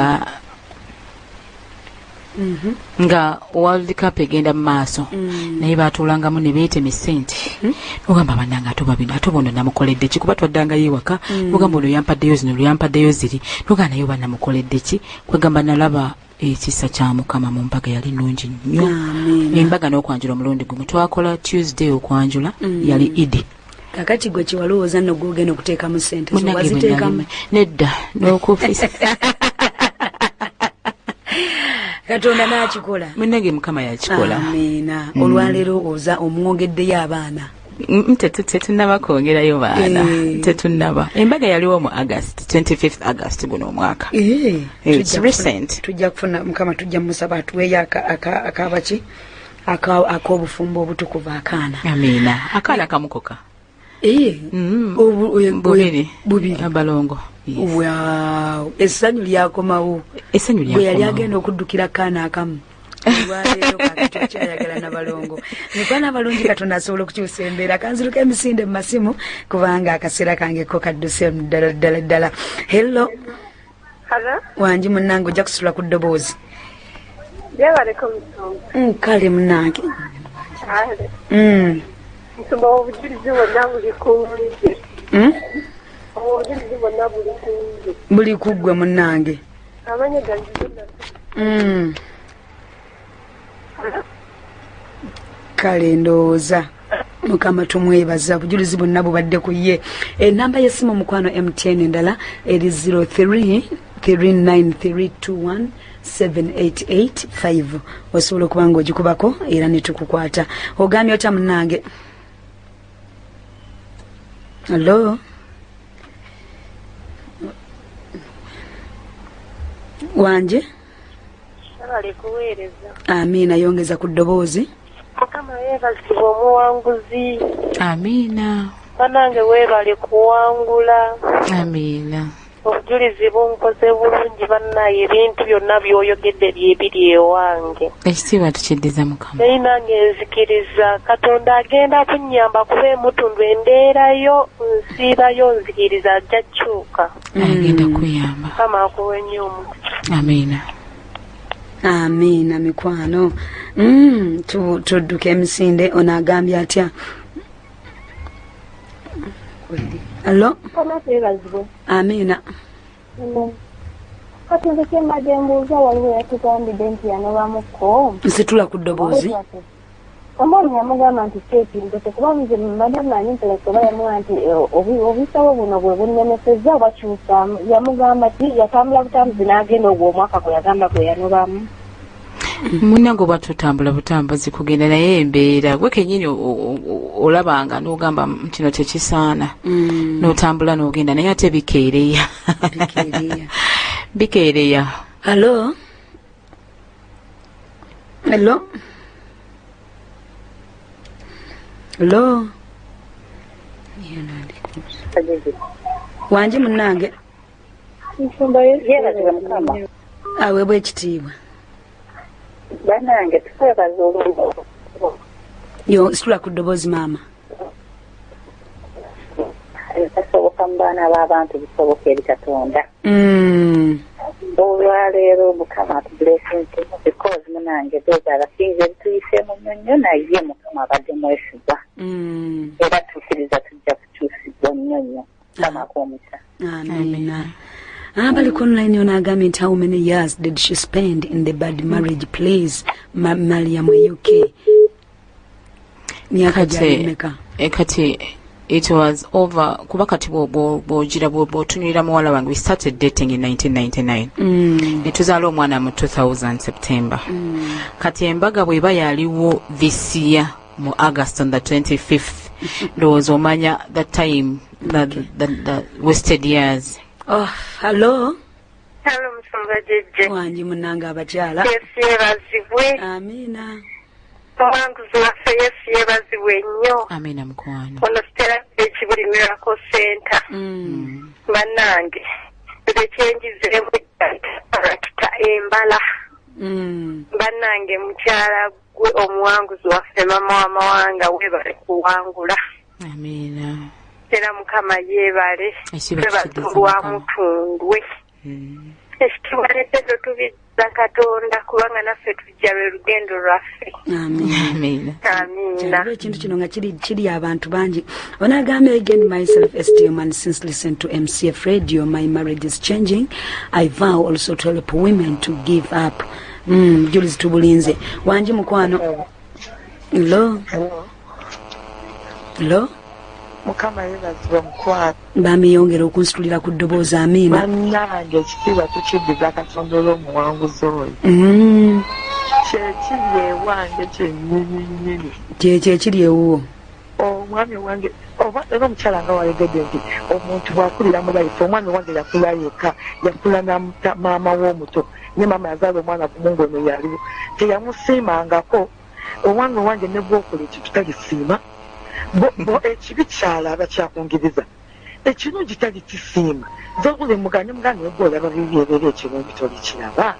nga World Cup egenda mu maaso, naye batuulangamu ne beetema essente. Nogamba, bannange, ate oba bino, ate oba ono namukoledde ki? Kuba twaddangayo ewaka, nogamba ono yampaddeyo zino, lweyampaddeyo ziri, nogamba naye oba namukoledde ki? Kwegamba nalaba ekisa kya Mukama mu mbaga, yali nnungi nnyo. Amiina. Embaga n'okwanjula omulundi gumu, twakola Tuesday okwanjula, yali Idi. Kakati gwe kyewalowooza nno gwogenda okuteekamu sente zo, Munnange, bwe waziteekamu? Nedda, n'okufisa. Katonda n'akikola. Munnange, Mukama yakikola. Amiina. Olwaleero oza omwongeddeyo abaana? Tetunnaba kwongerayo baana. Tetunnaba. Embaga yaliwo mu August, 25th August guno omwaka. It's recent. Tujja kufuna Mukama, tujja musaba atuweeyo akabaki ak'obufumbo obutukuvu, akaana. Amiina. Akaana kamukoka. Bubiri. Bubiri. Abalongo. Yes. Wow, essanyu lyakomawo. Essanyu Gwe yali lyakomawo. agenda okuddukira kaana akamu. Olwaleero kakati okyayagala nabalongo. Mikwano abalungi, Katonda asobola okukyusa embeera. Kanziruka emisinde mu masimu kubanga akaseera kange ko kadduse ddala ddala ddala. Hello. Hello? Wangi munnange, ojja kusitula ku ddoboozi. Gyebaleko musumba. Kale munnange. Ale. Musumba, obujulizi bwonna buli ku nze. Obujulizi bwonna buli ku nze. Buli ku ggwe munnange. Amannya gange gonna. Kale ndowooza Mukama tumwebaza, obujulizi bwonna bubadde ku ye. Enamba y'essimu mukwano MTN endala eri 03 39321 7885. Osobola okuba nga ogikubako era netukukwata. Ogambye otya munnange? Hello, wanje. Webale kuweereza. Amiina, yongeza ku ddoboozi. Mukama yeebazibwa omuwanguzi. Amiina. Banange weebale kuwangula. Amiina. Obujulizi bunkoze bulungi bannaye, ebintu byonna by'oyogedde byebiri ewange. Ekitiibwa tukiddiza Mukama. Naye nange nzikiriza Katonda agenda kunnyamba kuba emutundu embeerayo nsiibayo, nzikiriza ajja kyuka. Agenda kuyamba. Mukama akuwe nnyo omukisa. Amiina. Amiina mikwano. Tudduka emisinde. Ono agambye atya? Hello. Mukama tweebazibwe. Amiina. Kati nze kyembadde mbuuza, waliwo yatugambidde nti yanobamukko. Nsitula ku ddoboozi. Omwami yamugamba nti ki ekintu kye, kuba nze mbadde manyi nti like oba yamugamba nti obusawo buno bwe bunnemesezza oba kyusaamu. Yamugamba ti yatambula butambuzi n'agenda ogwo omwaka gwe yagamba gwe yanobamu. Munnange, oba totambula butambuzi kugenda, naye embeera gwe kenyini olabanga n'ogamba, kino tekisaana," n'otambula n'ogenda, naye ate bikeereya, bikeereya. Hello, hello, hello, wanje munnange. Yeebazibwe Mukama. Aweebwa ekitiibwa. Bannange, tukwebaza olwo. Yo situla ku ddoboozi, maama. Ebitasoboka mu baana b'abantu bisoboka eri Katonda. Olwaleero Mukama atublessinze because munange those are the things ebituyiseemu nnyo nnyo, naye Mukama abadde mwesigwa era tukkiriza tujja kukyusibwa nnyo nnyo. Mukama akwomukisa. Amina. Abali ku online, ono agambye nti, "How many years did she spend in the bad marriage, please?" Mariam e UK, myaka gyali meka? Kati it was over, kuba kati bw'ogira bw'otunulira muwala wange, we started dating in 1999, ne tuzaala omwana mu 2000 September. Kati embaga bw'eba yaliwo this year mu August on the 25th, ndowooza omanya the time, the wasted years. Oh, hello. Hello, musumba Jejje. Wangi munnange, abakyala. Yesu yeebazibwe. Amiina. Omuwanguzi waffe Yesu yeebazibwe nnyo. Amiina mukwano. Ono Stella Ekibuli Miracle Center. Bannange, nze kyenjizeemu character embala. Bannange, mukyala gwe omuwanguzi waffe, mama w'amawanga, weebale kuwangula. Amiina. Era Mukama yeebale. Ekitiibwa twebaza tukiddiza olwa Mukama. Mutundwe. Ekitiibwa n'ettendo tubizza Katonda kubanga naffe tujja lwe lugendo lwaffe. Amiina. Amiina. Kyaliwo ekintu kino nga kiri abantu bangi. Onagambye, "I gained my self esteem and since listen to MCF radio my marriage is changing. I vow also to help women to give up." Julizi tubulinze. Wangi mukwano. Hello, hello. Mukama yeebazibwe mukwano. Bamiyongera okunsitulira ku ddoboozi. Amiina. Bannange, ekitiibwa tukiddiza Katonda olw'omuwanguzi oyo. Kyekiri ewange kyennyini nnyini. Kyekyo ekiri ewuwo. Omwami wange oba era omukyala nga wayogedde nti omuntu bw'akulira mu life, omwami wange yakula yekka, yakula na maama w'omuto, ne maama yazaala omwana gumu ng'ono yaliwo, teyamusiimangako. Omwami wange ne bwokola ekintu talisiima. Bo ekibi kyalaba kyakungiriza, ekirungi talikisiima. Nze buli mugane mugane, gwe olaba bibi ebeera ekirungi tolikiraba.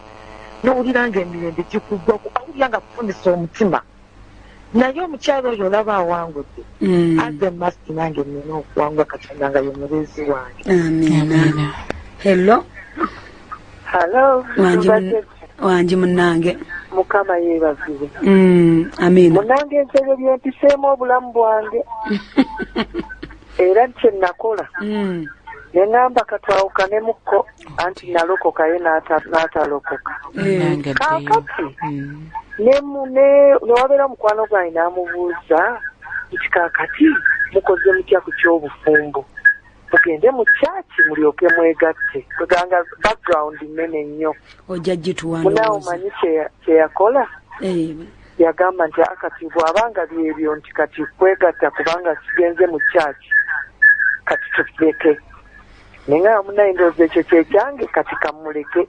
Nowulira nga emirembe gikuggwako, awulira nga kufunisa omutima. Naye omukyala oyo olaba awangudde. As a must, nange nina okuwangula, Katonda nga ye mubeezi wange. Amiina. Hello. Hello. Wangi wangi munnange. Mukama yeebazibwe. Amiina. Munange, ensebe byempiseemu obulamu bwange, era kye nakola ne ŋŋamba katwawukanemukko, anti nalokoka, ye n'atalokoka. Kaakati ne wabeera mukwano gwange n'amubuuza nti, "Kaakati mukoze mutya ku ky'obufumbo? Mugende mu kyaki mulyoke mwegatte?" Kweganga background nnene nnyo. Ojja gituwa. Munaawe, ndowooza. Omanyi kye yakola? Yagamba nti akati bw'abanga byebyo, nti kati kwegatta kubanga sigenze mu kyaki, kati tuleke. Naye munaye, ndowooza ekyo kyekyange, kati kamuleke.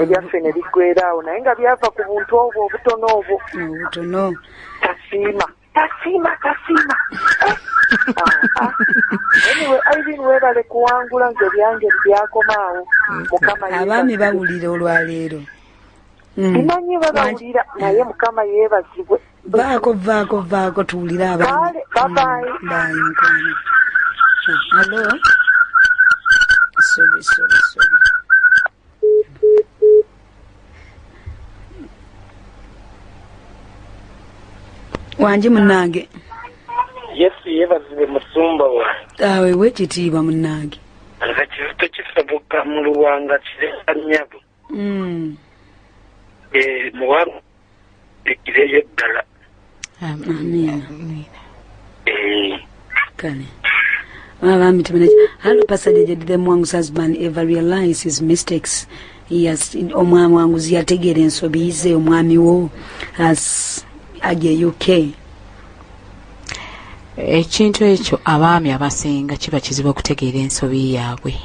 Ebyaffe ne biggwera awo, naye nga byava ku buntu obwo obutono obwo. Obutono. Tasiima, tasiima, tasiima. Ah, ah. Anyway, Irene, weebale kuwangula. Nze byange byakoma awo. Mukama Abaami yeebazibwe. bawulira olwaleero. Bimanyi babawulira, naye Mukama yeebazibwe. Vaako, vaako, vaako, tuwulire abaami. Kale, bye-bye. Bye, mukwano. Hello, sorry, sorry, sorry. Wangi munnange. Yesu yeebazibwe, musumba wange. Awe wekitiibwa, munnange. Nze kizito kisoboka mu Luwanga, Kireka nnyabo. Muwanga ekireyo ddala. Amiina. Kale abaami tebanaki. Hello, Pastor Jeje, did the Mwangu's husband ever realize his mistakes? Yes, omwami Mwanguzi yategeera ensobi ze, omwami wo as aje UK? Ekintu ekyo abaami abasinga kiba kizibu okutegeera ensobi yaabwe.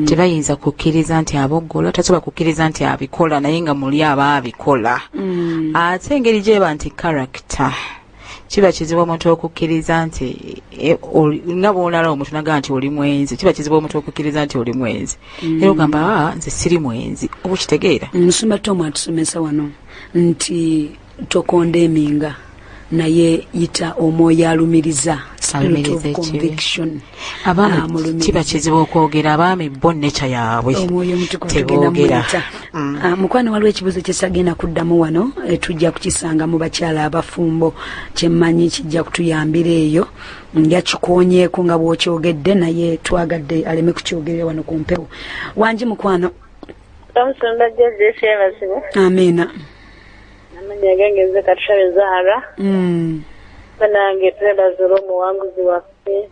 Tebayinza kukkiriza nti aboggola, tasobola kukkiriza nti abikola, naye nga muli aba abikola. Ate engeri gyeba nti character, kiba kizibu omuntu okukkiriza nti nga bwolala omuntu nagaa nti oli mwenzi, kiba kizibu omuntu okukkiriza nti oli mwenzi. Era ogamba, "Aa, nze siri mwenzi," oba okitegeera? Musumba Tom atusomesa wano nti tokonda eminga, naye yita omwoyo alumiriza, spirit of Alumiriza ekibi. conviction. Abaami Amulumiriza. kiba kizibu okwogera. Abaami bo neca yaabwe Omwoyo Omutukuvu tugenda teboogera. muyita. Ah, mukwano, waliwo ekibuuzo kyesagenda kuddamu wano, tujja kukisanga mu bakyala abafumbo. Kyemmanyi kijja kutuyambira eyo, yakikoonyeeko nga bw'okyogedde, naye twagadde aleme kukyogerera wano ku mpewo. Wangi mukwano. Omusumba Joseph, yeebazibwe. Amiina. Amannya gange nze Katushabe Zahara. Banange, twebaza olw'omuwanguzi waffe.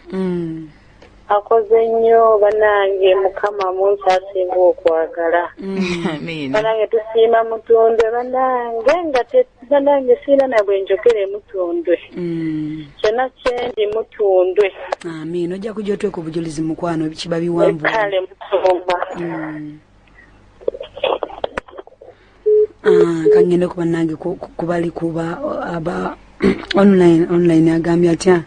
Akoze nnyo banange, Mukama munsi asinga okwagala. Banange, tusiima Mutundwe. Banange, nga banange siina na bwe njogere Mutundwe. Kyonna kyendi Mutundwe. Amiina. Ojja kujja otweka obujulizi, mukwano, kiba biwanvu. Kale musumba. Ah, kangende kuba nange kubali kuba aba online. Agambye atya?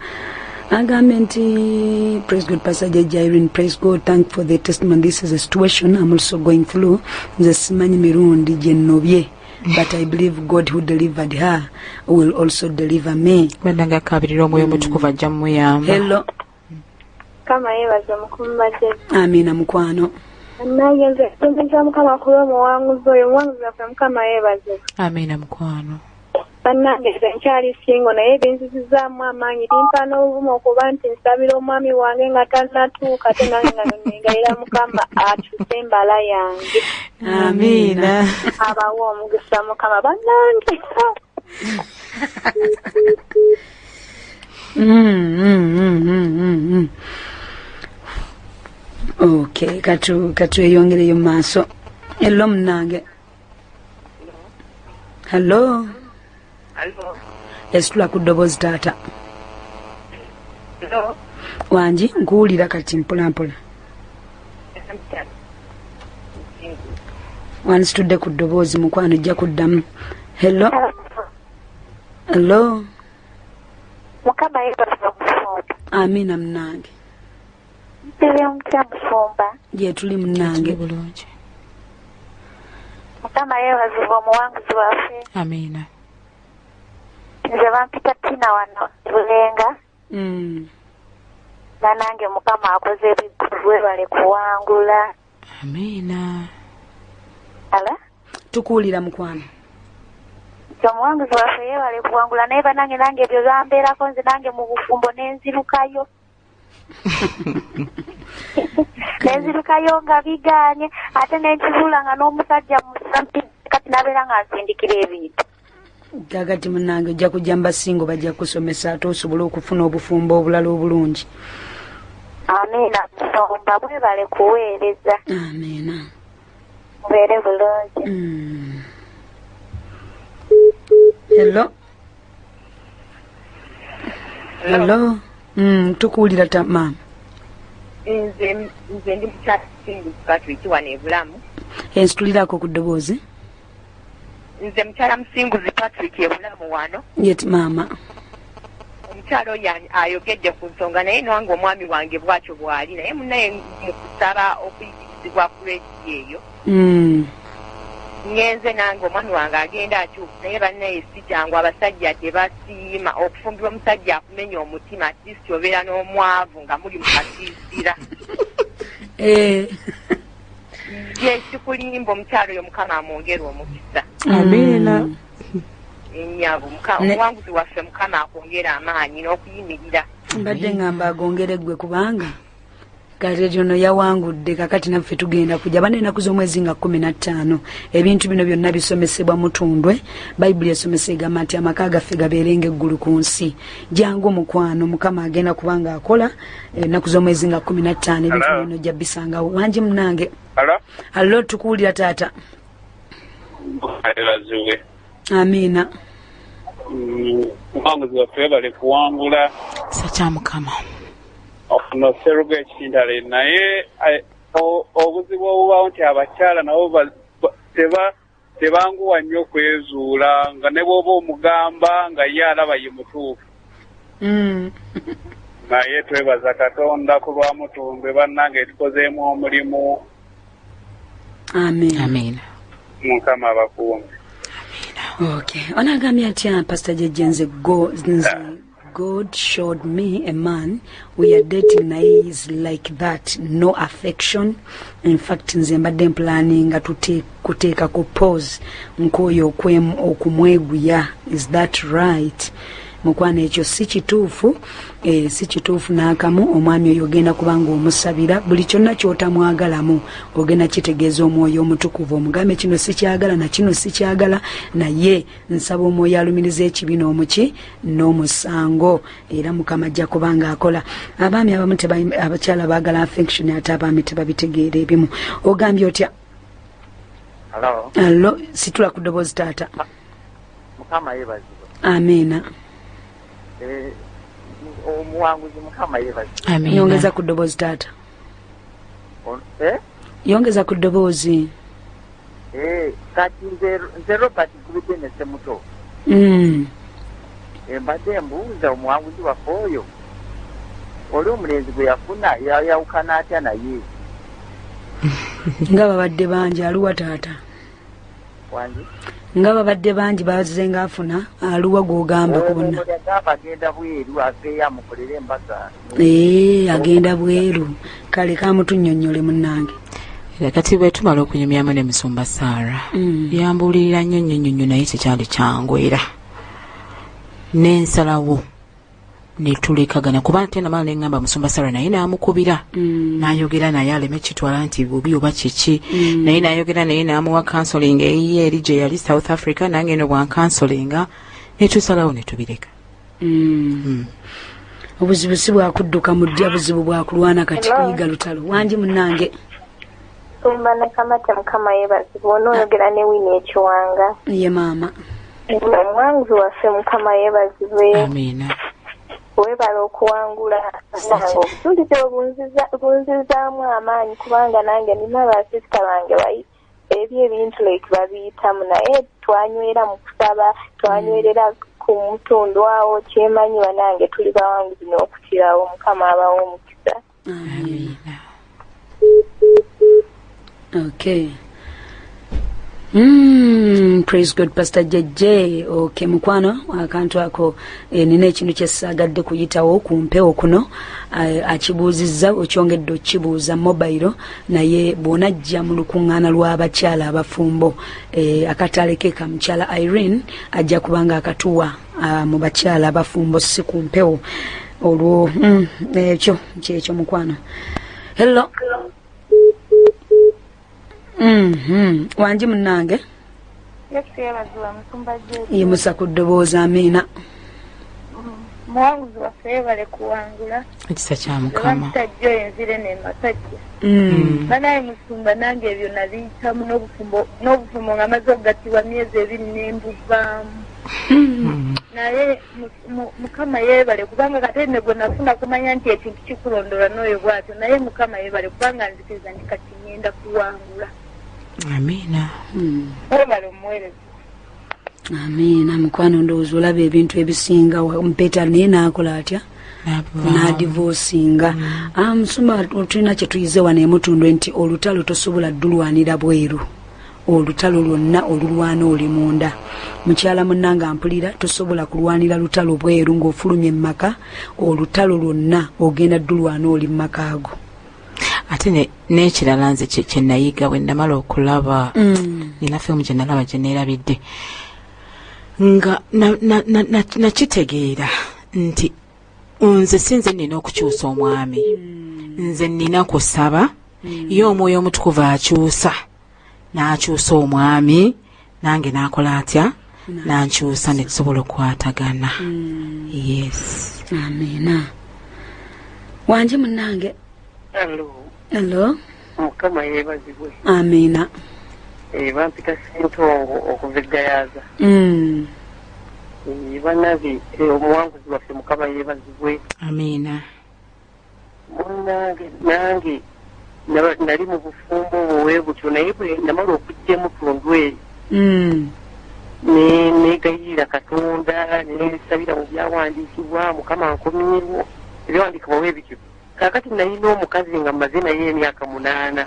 Agambye nti, "Praise God, Pastor Jajja Irene. Praise God, thank for the testimony. This is a situation I'm also going through. Nze simanyi mirundi gye nnobye, but I believe God who delivered her will also deliver me." Bannange, akabirira Omwoyo Omutukuvu, ajja mumuyamba. Hello. Mukama yeebaze, musumba Jjajja. Amiina, mukwano. Nange nze ntenza Mukama ku lw'omuwanguzi oyo, omuwanguzi waffe. Mukama yeebaze. Amiina, mukwano. Bannange, nze nkyali single, naye binzizizaamu amaanyi, bimpa n'obuvumu okuba nti nsabira omwami wange nga tannatuuka, ate nange nga negayira Mukama akyuse embala yange. Amiina. Abawe omukisa Mukama, bannange. Okay, katweyongereyo mu maaso. Hello munange, hello. Esitula ku ddoboozi, taata. Wangi, nkuwulira kati mpolampola. Wansitudde ku ddoboozi, mukwano, ojja kuddamu. Hello, hello. Mukama yeebaze, omusumba. Amiina, munange. Ebyo mutya, musumba? Gyetuli, munange. Bulungi. Mukama yeebazibwa omuwanguzi waffe. Amiina. Nze bampita Tina wano Bulenga. Banange Mukama akoze ebikulu, webale kuwangula. Amiina. Ala? Tukuwulira mukwano. Omuwanguzi waffe yeebale kuwangula, naye banange nange ebyo bambeerako nze nange mu bufumbo n'enzirukayo. Nenzirukayo nga bigaanye, ate nenkizuula nga n'omusajja musampi kati nabeera nga nsindikira ebintu. Kakati munnange ojja kujja mubasingo, bajja kusomesa ate osobole okufuna obufumbo obulala obulungi. Amiina. Musumba mwebale kuweereza. Amiina. Mubeere bulungi. Hello. Hello. Tukuwulira ta maama. Nze ndi mukyala Musinguzi Patrick wano e Bulamu. Ensitulirako ku ddoboozi. Nze mukyala Musinguzi Patrick e Bulamu wano. Yet maama. Omukyala oyo ayogedde ku nsonga, naye nange omwami wange bw'atyo bw'ali, naye munnaye mu kusaba okuyigirizibwa ku rediyo eyo. Ngenze nange omwami wange agenda akyuka, naye bannaye si kyangu, abasajja tebasiima. Okufumbirwa omusajja akumenya omutima, at least obeera n'omwavu nga muli mu kasiisira. Ye sikulimba, omukyala oyo Mukama amwongere omukisa. Amiina. Ennyabo, omuwanguzi waffe Mukama akwongere amaanyi n'okuyimirira. Mbadde ngamba agongere ggwe, kubanga kati ono yawangudde, kakati naffe tugenda kujja bana ennaku z'omwezi nga 15. Ebintu bino byonna bisomesebwa Mutundwe. Bayibuli esomesa egamba nti amaka gaffe gabeerenga eggulu ku nsi. Jangu mukwano, Mukama agenda kubanga akola ennaku z'omwezi nga 15. Ebintu bino ojja bisangawo. Wangi munange. Allo, tukuwulira taata. Amiina. Omuwanguzi waffe bale kuwangula. Kisa kya Mukama. Ono Serugo ekintale, naye obuzibu obubaawo nti abakyala nabo tebanguwa nnyo kwezuula, nga ne bw'oba omugamba nga ye alaba ye mutuufu. Naye twebaza Katonda ku lwa Mutundwe, bannange tukozeemu omulimu. Amen. Amen. Mukama abakuume. Okay. Onagambye atya Pastor Jejje, nze God showed me a man we are dating, naye is like that, no affection. In fact nze mbadde planning kuteekako pause nk'oyo okumweguya. Is that right? Mukwano, ekyo si kituufu, si kituufu n'akamu. Omwami oyo ogenda kubanga omusabira buli kyonna ky'otamwagalamu, ogenda kitegeeza omwoyo omutukuvu, omugambe kino sikyagala na kino sikyagala, naye nsaba omwoyo alumiriza ekibi n'omuki n'omusango, era Mukama ajja kubanga akola. Abaami abamu abakyala baagala affection, ate abaami tebabitegeera ebimu. Ogambye otya? Allo, situla ku ddoboozi taata. Mukama yeebazibwe. Amiina. Omuwanguzi Mukama yeebazibwe. Yongeza ku ddoboozi taata. Yongeza ku ddoboozi. Kati nze Robert Gubidde Semuto. Mbadde mbuuza omuwanguzi waffe oyo oli omulenzi gwe yafuna yayawukana atya naye? Nga babadde bangi, aluwa taata? Nga babadde bangi bazze ng'afuna, aluwa gw'ogamba ku bonna? Yagamba agenda bweru, aveeyo amukolere embaga. Agenda bweru, kale kamutunnyonnyole munnange. Kati bwe tumala okunyumyamu ne Musumba Sarah, yambuulirira nnyo nnyo nnyo nnyo, naye tekyali kyangu, era n'ensalawo ne tulekagana, kuba ate namala ne ŋŋamba Musumba Sarah, naye n'amukubira n'ayogera naye aleme kitwala nti bubi oba kiki, naye n'ayogera naye n'amuwa counseling eyiye eri gye yali South Africa, nange eno bwancounselinga ne tusalawo ne tubireka. Obuzibu si bwakudduka mu ddya, buzibu bwakulwana kati kuyiga lutalo. Wangi munnange. Tumba Nakamate, Mukama yeebazibwa. Onooyogera ne Wini Ekiwanga. Ye maama. Omuwanguzi waffe Mukama yeebazibwe. Amiina. Weebala okuwangula. Nange obujulizi bunzizaamu amaanyi, kubanga nange nina basisita bange bayi ebyo ebintu like babiyitamu, naye twanywera mu kusaba, twanywerera ku mutundu awo. Kyemanyi banange tuli bawanguzi n'okukirawo. Mukama abawo omukisa. Amiina. Okay. Praise God, Pastor JJ. Okay, mukwano, akantu ako nina ekintu kyesaagadde kuyitawo ku mpewo kuno. Akibuuzizza, okyongedde okukibuuza mobile, naye bw'onajja mu lukuŋŋaana lw'abakyala abafumbo, akatale ke ka mukyala Irene ajja kubanga akatuwa mu bakyala abafumbo, si ku mpewo olwo. Ekyo kyekyo, mukwano. Hello. Wangi munnange? Yesu yeebazibwa, musumba Jesu. Yimusa ku ddoboozi. Amiina. Muwanguzi waffe, yeebale kuwangula. Ekisa kya Mukama. Bamusajja oyo enzire nemasajja. Banaye musumba, nange ebyo nabiyitamu n'obufumbo nga maze okugattibwa myezi 2 nembuvaamu, naye Mukama yeebale kubanga kate ne gwe nafuna kumanya nti ekintu kikulondola n'oyo bwatyo, naye Mukama yeebale kubanga nzikiriza nti kati ngenda kuwangula. Amiina. Webale omuweereza. Amiina, mukwano. Ndowooza olaba ebintu ebisinga mpeta, naye naakola atya n'adivosinga. Ah, musumba, tulina kye tuyize wano emutundwe nti olutalo tosobola ddulwanira bweru. Olutalo lwonna olulwana oli munda. Mukyala munnanga mpulira, tosobola kulwanira lutalo bweru ng'ofulumye mu maka. Olutalo lwonna ogenda ddulwana oli mu maka ago. Ate n'ekirala nze kye nayiga bwe namala okulaba, nina firimu gye nalaba gye neerabidde, nga nakitegeera nti nze si nze nina okukyusa omwami, nze nina kusaba ye Omwoyo Omutukuvu akyusa n'akyusa omwami, nange n'akola atya, nankyusa, ne tusobola okukwatagana. Yes. Amiina. Wangi munnange? Hello. Hello. Mukama yeebazibwe. Amiina. Bampita Sentongo okuva e Gayaza. Banabi, omuwanguzi waffe, Mukama yeebazibwe. Amiina. Munnange, nange nali mu bufumbo obwo bwe butyo, naye bwe namala okujja emutundu eyo ne negayirira Katonda, nensabira mu byawandiikibwa, Mukama nkomyewo, ebyawandiikibwa bwe bityo. Kaakati nalina omukazi nga mmaze naye emyaka 8,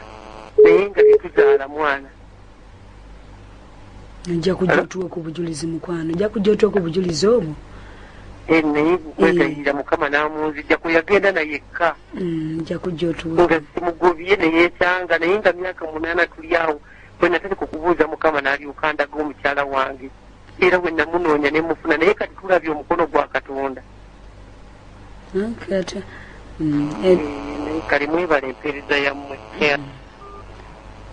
naye nga tetuzaala mwana. Nja kujja otuwe ku bujulizi, mukwano, nja kujja otuwe ku bujulizi obwo. Naye kwegayirira Mukama n'amunzijjako, yagenda nayekka. Nja kujja otuwe. Nga simugobye, neyeesanga, naye nga myaka 8 tuli awo. Bwe natandika okubuuza Mukama, n'alyoka ndaga omukyala wange, era bwe namunoonya ne mufuna, naye kati tulabye omukono gwa Katonda. Okay, ate Naye kale mwebala empeereza yammwe.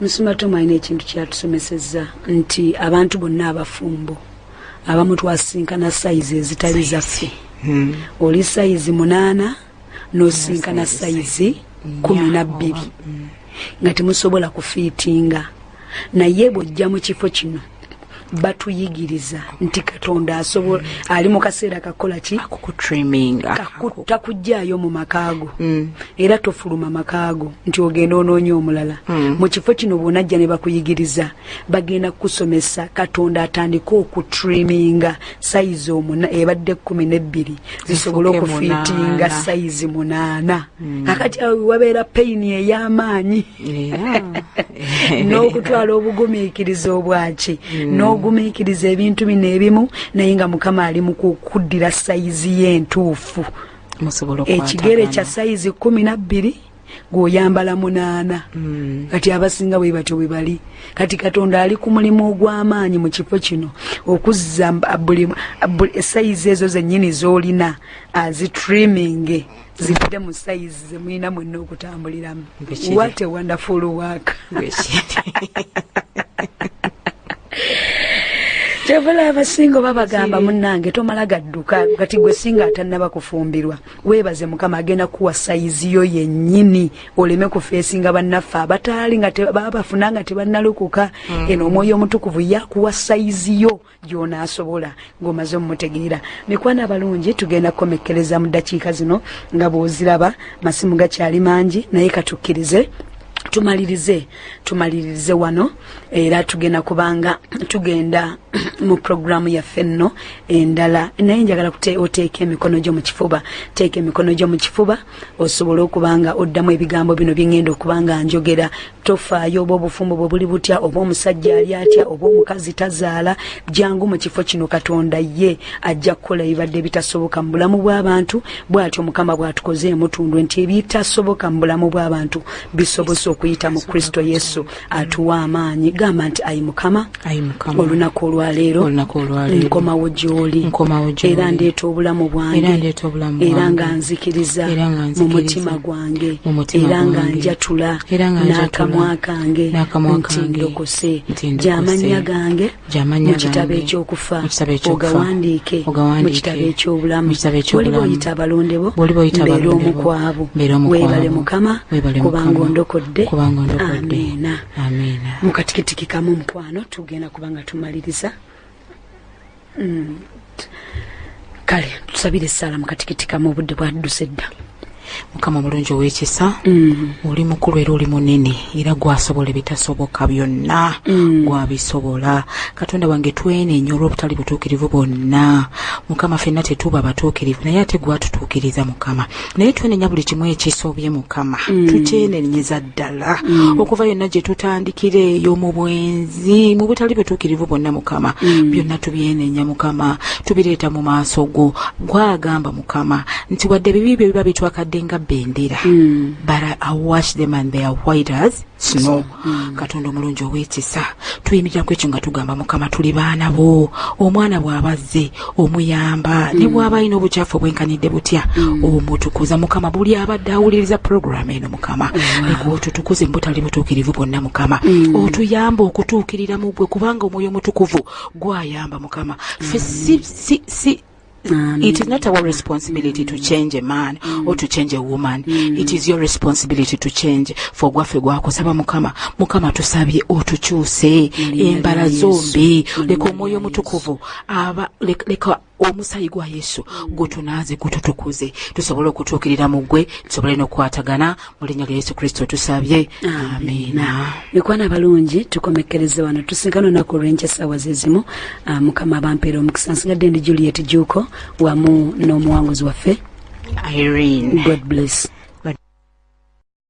Musumba Tom alina ekintu kyatusomesezza nti abantu bonna abafumbo abamu twasinkana sayizi ezitali zaffe. Oli sayizi 8 n'osinkana sayizi 12, nga temusobola kufiitinga. Naye bw'ojja mu kifo kino, batuyigiriza nti Katonda asobola, ali mu kaseera kakola ki? Kutriminga. Takuggyaayo mu makaago, era tofuluma makaago nti ogenda onoonya omulala. Mu kifo kino bw'onajja ne bakuyigiriza, bagenda kukusomesa Katonda atandike okutriminga sayizi omuna ebadde 12 zisobole Zifuuke okufiitinga 8. sayizi 8. Kakati awo wabeera pain ey'amaanyi n'okutwala obugumiikiriza obwaki, n'ogumiikiriza ebintu bino ebimu, naye nga Mukama ali mu kukuddira sayizi ye entuufu. Musobola Ekigere kya okukwatagana. sayizi 12, gw'oyambala 8. Kati abasinga bwe batyo bwe bali. Kati Katonda ali ku mulimu ogw'amaanyi mu kifo kino okuzza buli sayizi ezo zennyini z'olina azitriminge zidde mu sayizi ze mulina mwenna okutambuliramu. Bwe kiri. What a wonderful work! Bwe kiri. Kyebula abasinga oba bagamba, munnange, tomala gadduka. Kati gwe singa atannaba kufumbirwa, weebaze Mukama, agenda kuwa sayizi yo yennyini, oleme kufeesinga bannaffe abataali nga babafuna nga tebannalukuka. Eno Omwoyo Omutukuvu yakuwa sayizi yo gy'onaasobola ng'omaze omumutegeera. Mikwano abalungi, tugenda kukomekkereza mu ddakiika zino nga bw'oziraba, masimu gakyali mangi, naye katukkirize tumalirize wano, era tugenda kubanga tugenda Mu puroguramu yaffe nno endala, naye njagala oteeka emikono gyo mu kifuba. Teeka emikono gyo mu kifuba osobole okuba nga oddamu ebigambo bino byengenda okuba nga njogera. Tofaayo oba obufumbo bwe buli butya, oba omusajja ali atya, oba omukazi tazaala, jangu mu kifo kino. Katonda ye ajja kukola ebibadde ebitasoboka mu bulamu bw'abantu. Bw'atyo Mukama bw'atukoze emutundwe nti ebitasoboka mu bulamu bw'abantu bisobose okuyita mu Kristo Yesu atuwa amaanyi. Gamba nti, ayi Mukama, olunaku olwaleero nkomawo gy'oli, era ndeeta obulamu bwange, era nga nzikiriza mu mutima gwange, era nga njatula n'akamwa kange nti ndokose. Gy'amannya gange mu kitabo ekyokufa ogawandiike mu kitabo ekyobulamu. Bwoliba oyita abalonde bo, mbeera omu ku abo. Weebale Mukama, kubanga ondokodde. Amiina. Mukatikitiki kamu, mukwano, tugenda kubanga tumaliriza. Kale tusabire essaala mukatikiti kamu, obudde bwadduse dda. Mukama mulungi ow'ekisa, oli mukulu era oli munene, era gwasobola ebitasoboka byonna, gwabisobola. Katonda wange, twenenya olw'obutali butuukirivu bwonna. Mukama, ffenna tetuba batuukirivu, naye ate gwatutuukiriza, Mukama. Naye twenenya buli kimu ekisobye, Mukama. Tukyenenyeza ddala okuva yonna gye tutandikira eyo mu bwenzi, mu butali butuukirivu bwonna. Mukama, byonna tubyenenya, Mukama, tubireeta mu maaso go. Gwagamba, Mukama, nti wadde ebibi byo biba bitwakadde nga bendera, but I wash them and they are white as snow. Katonda omulungi ow'ekisa, tuyimirira ku ekyo nga tugamba, Mukama, tuli baana bo. Omwana bw'aba azze omuyamba, ne bw'aba alina obukyafu obwenkanidde butya, omutukuza. Mukama, buli abadde awuliriza puroguramu eno, Mukama, leka otutukuze mu butali butuukirivu bwonna. Mukama, otuyambe okutuukirira mu gwe, kubanga Omwoyo Omutukuvu gwayamba. Mukama, ffe si it is not our responsibility to change a man or to change a woman. It is your responsibility to change. For gwaffe gwakusaba, Mukama. Mukama, tusabye otukyuse embala zombi. Leka Omwoyo Omutukuvu aba leka omusayi gwa Yesu gutunaaze, gututukuze, tusobole okutuukirira mu ggwe, tusobole n'okukwatagana. Mu linnya lya Yesu Kristo tusabye, amiina. Mikwano abalungi, tukomekkereze wano, tusinkana olunaku olw'enkya essaawa zezimu. Ah, Mukama abampeera omukisa. Nsigadde ndi Juliet Juuko wamu n'omuwanguzi waffe Irene. God bless.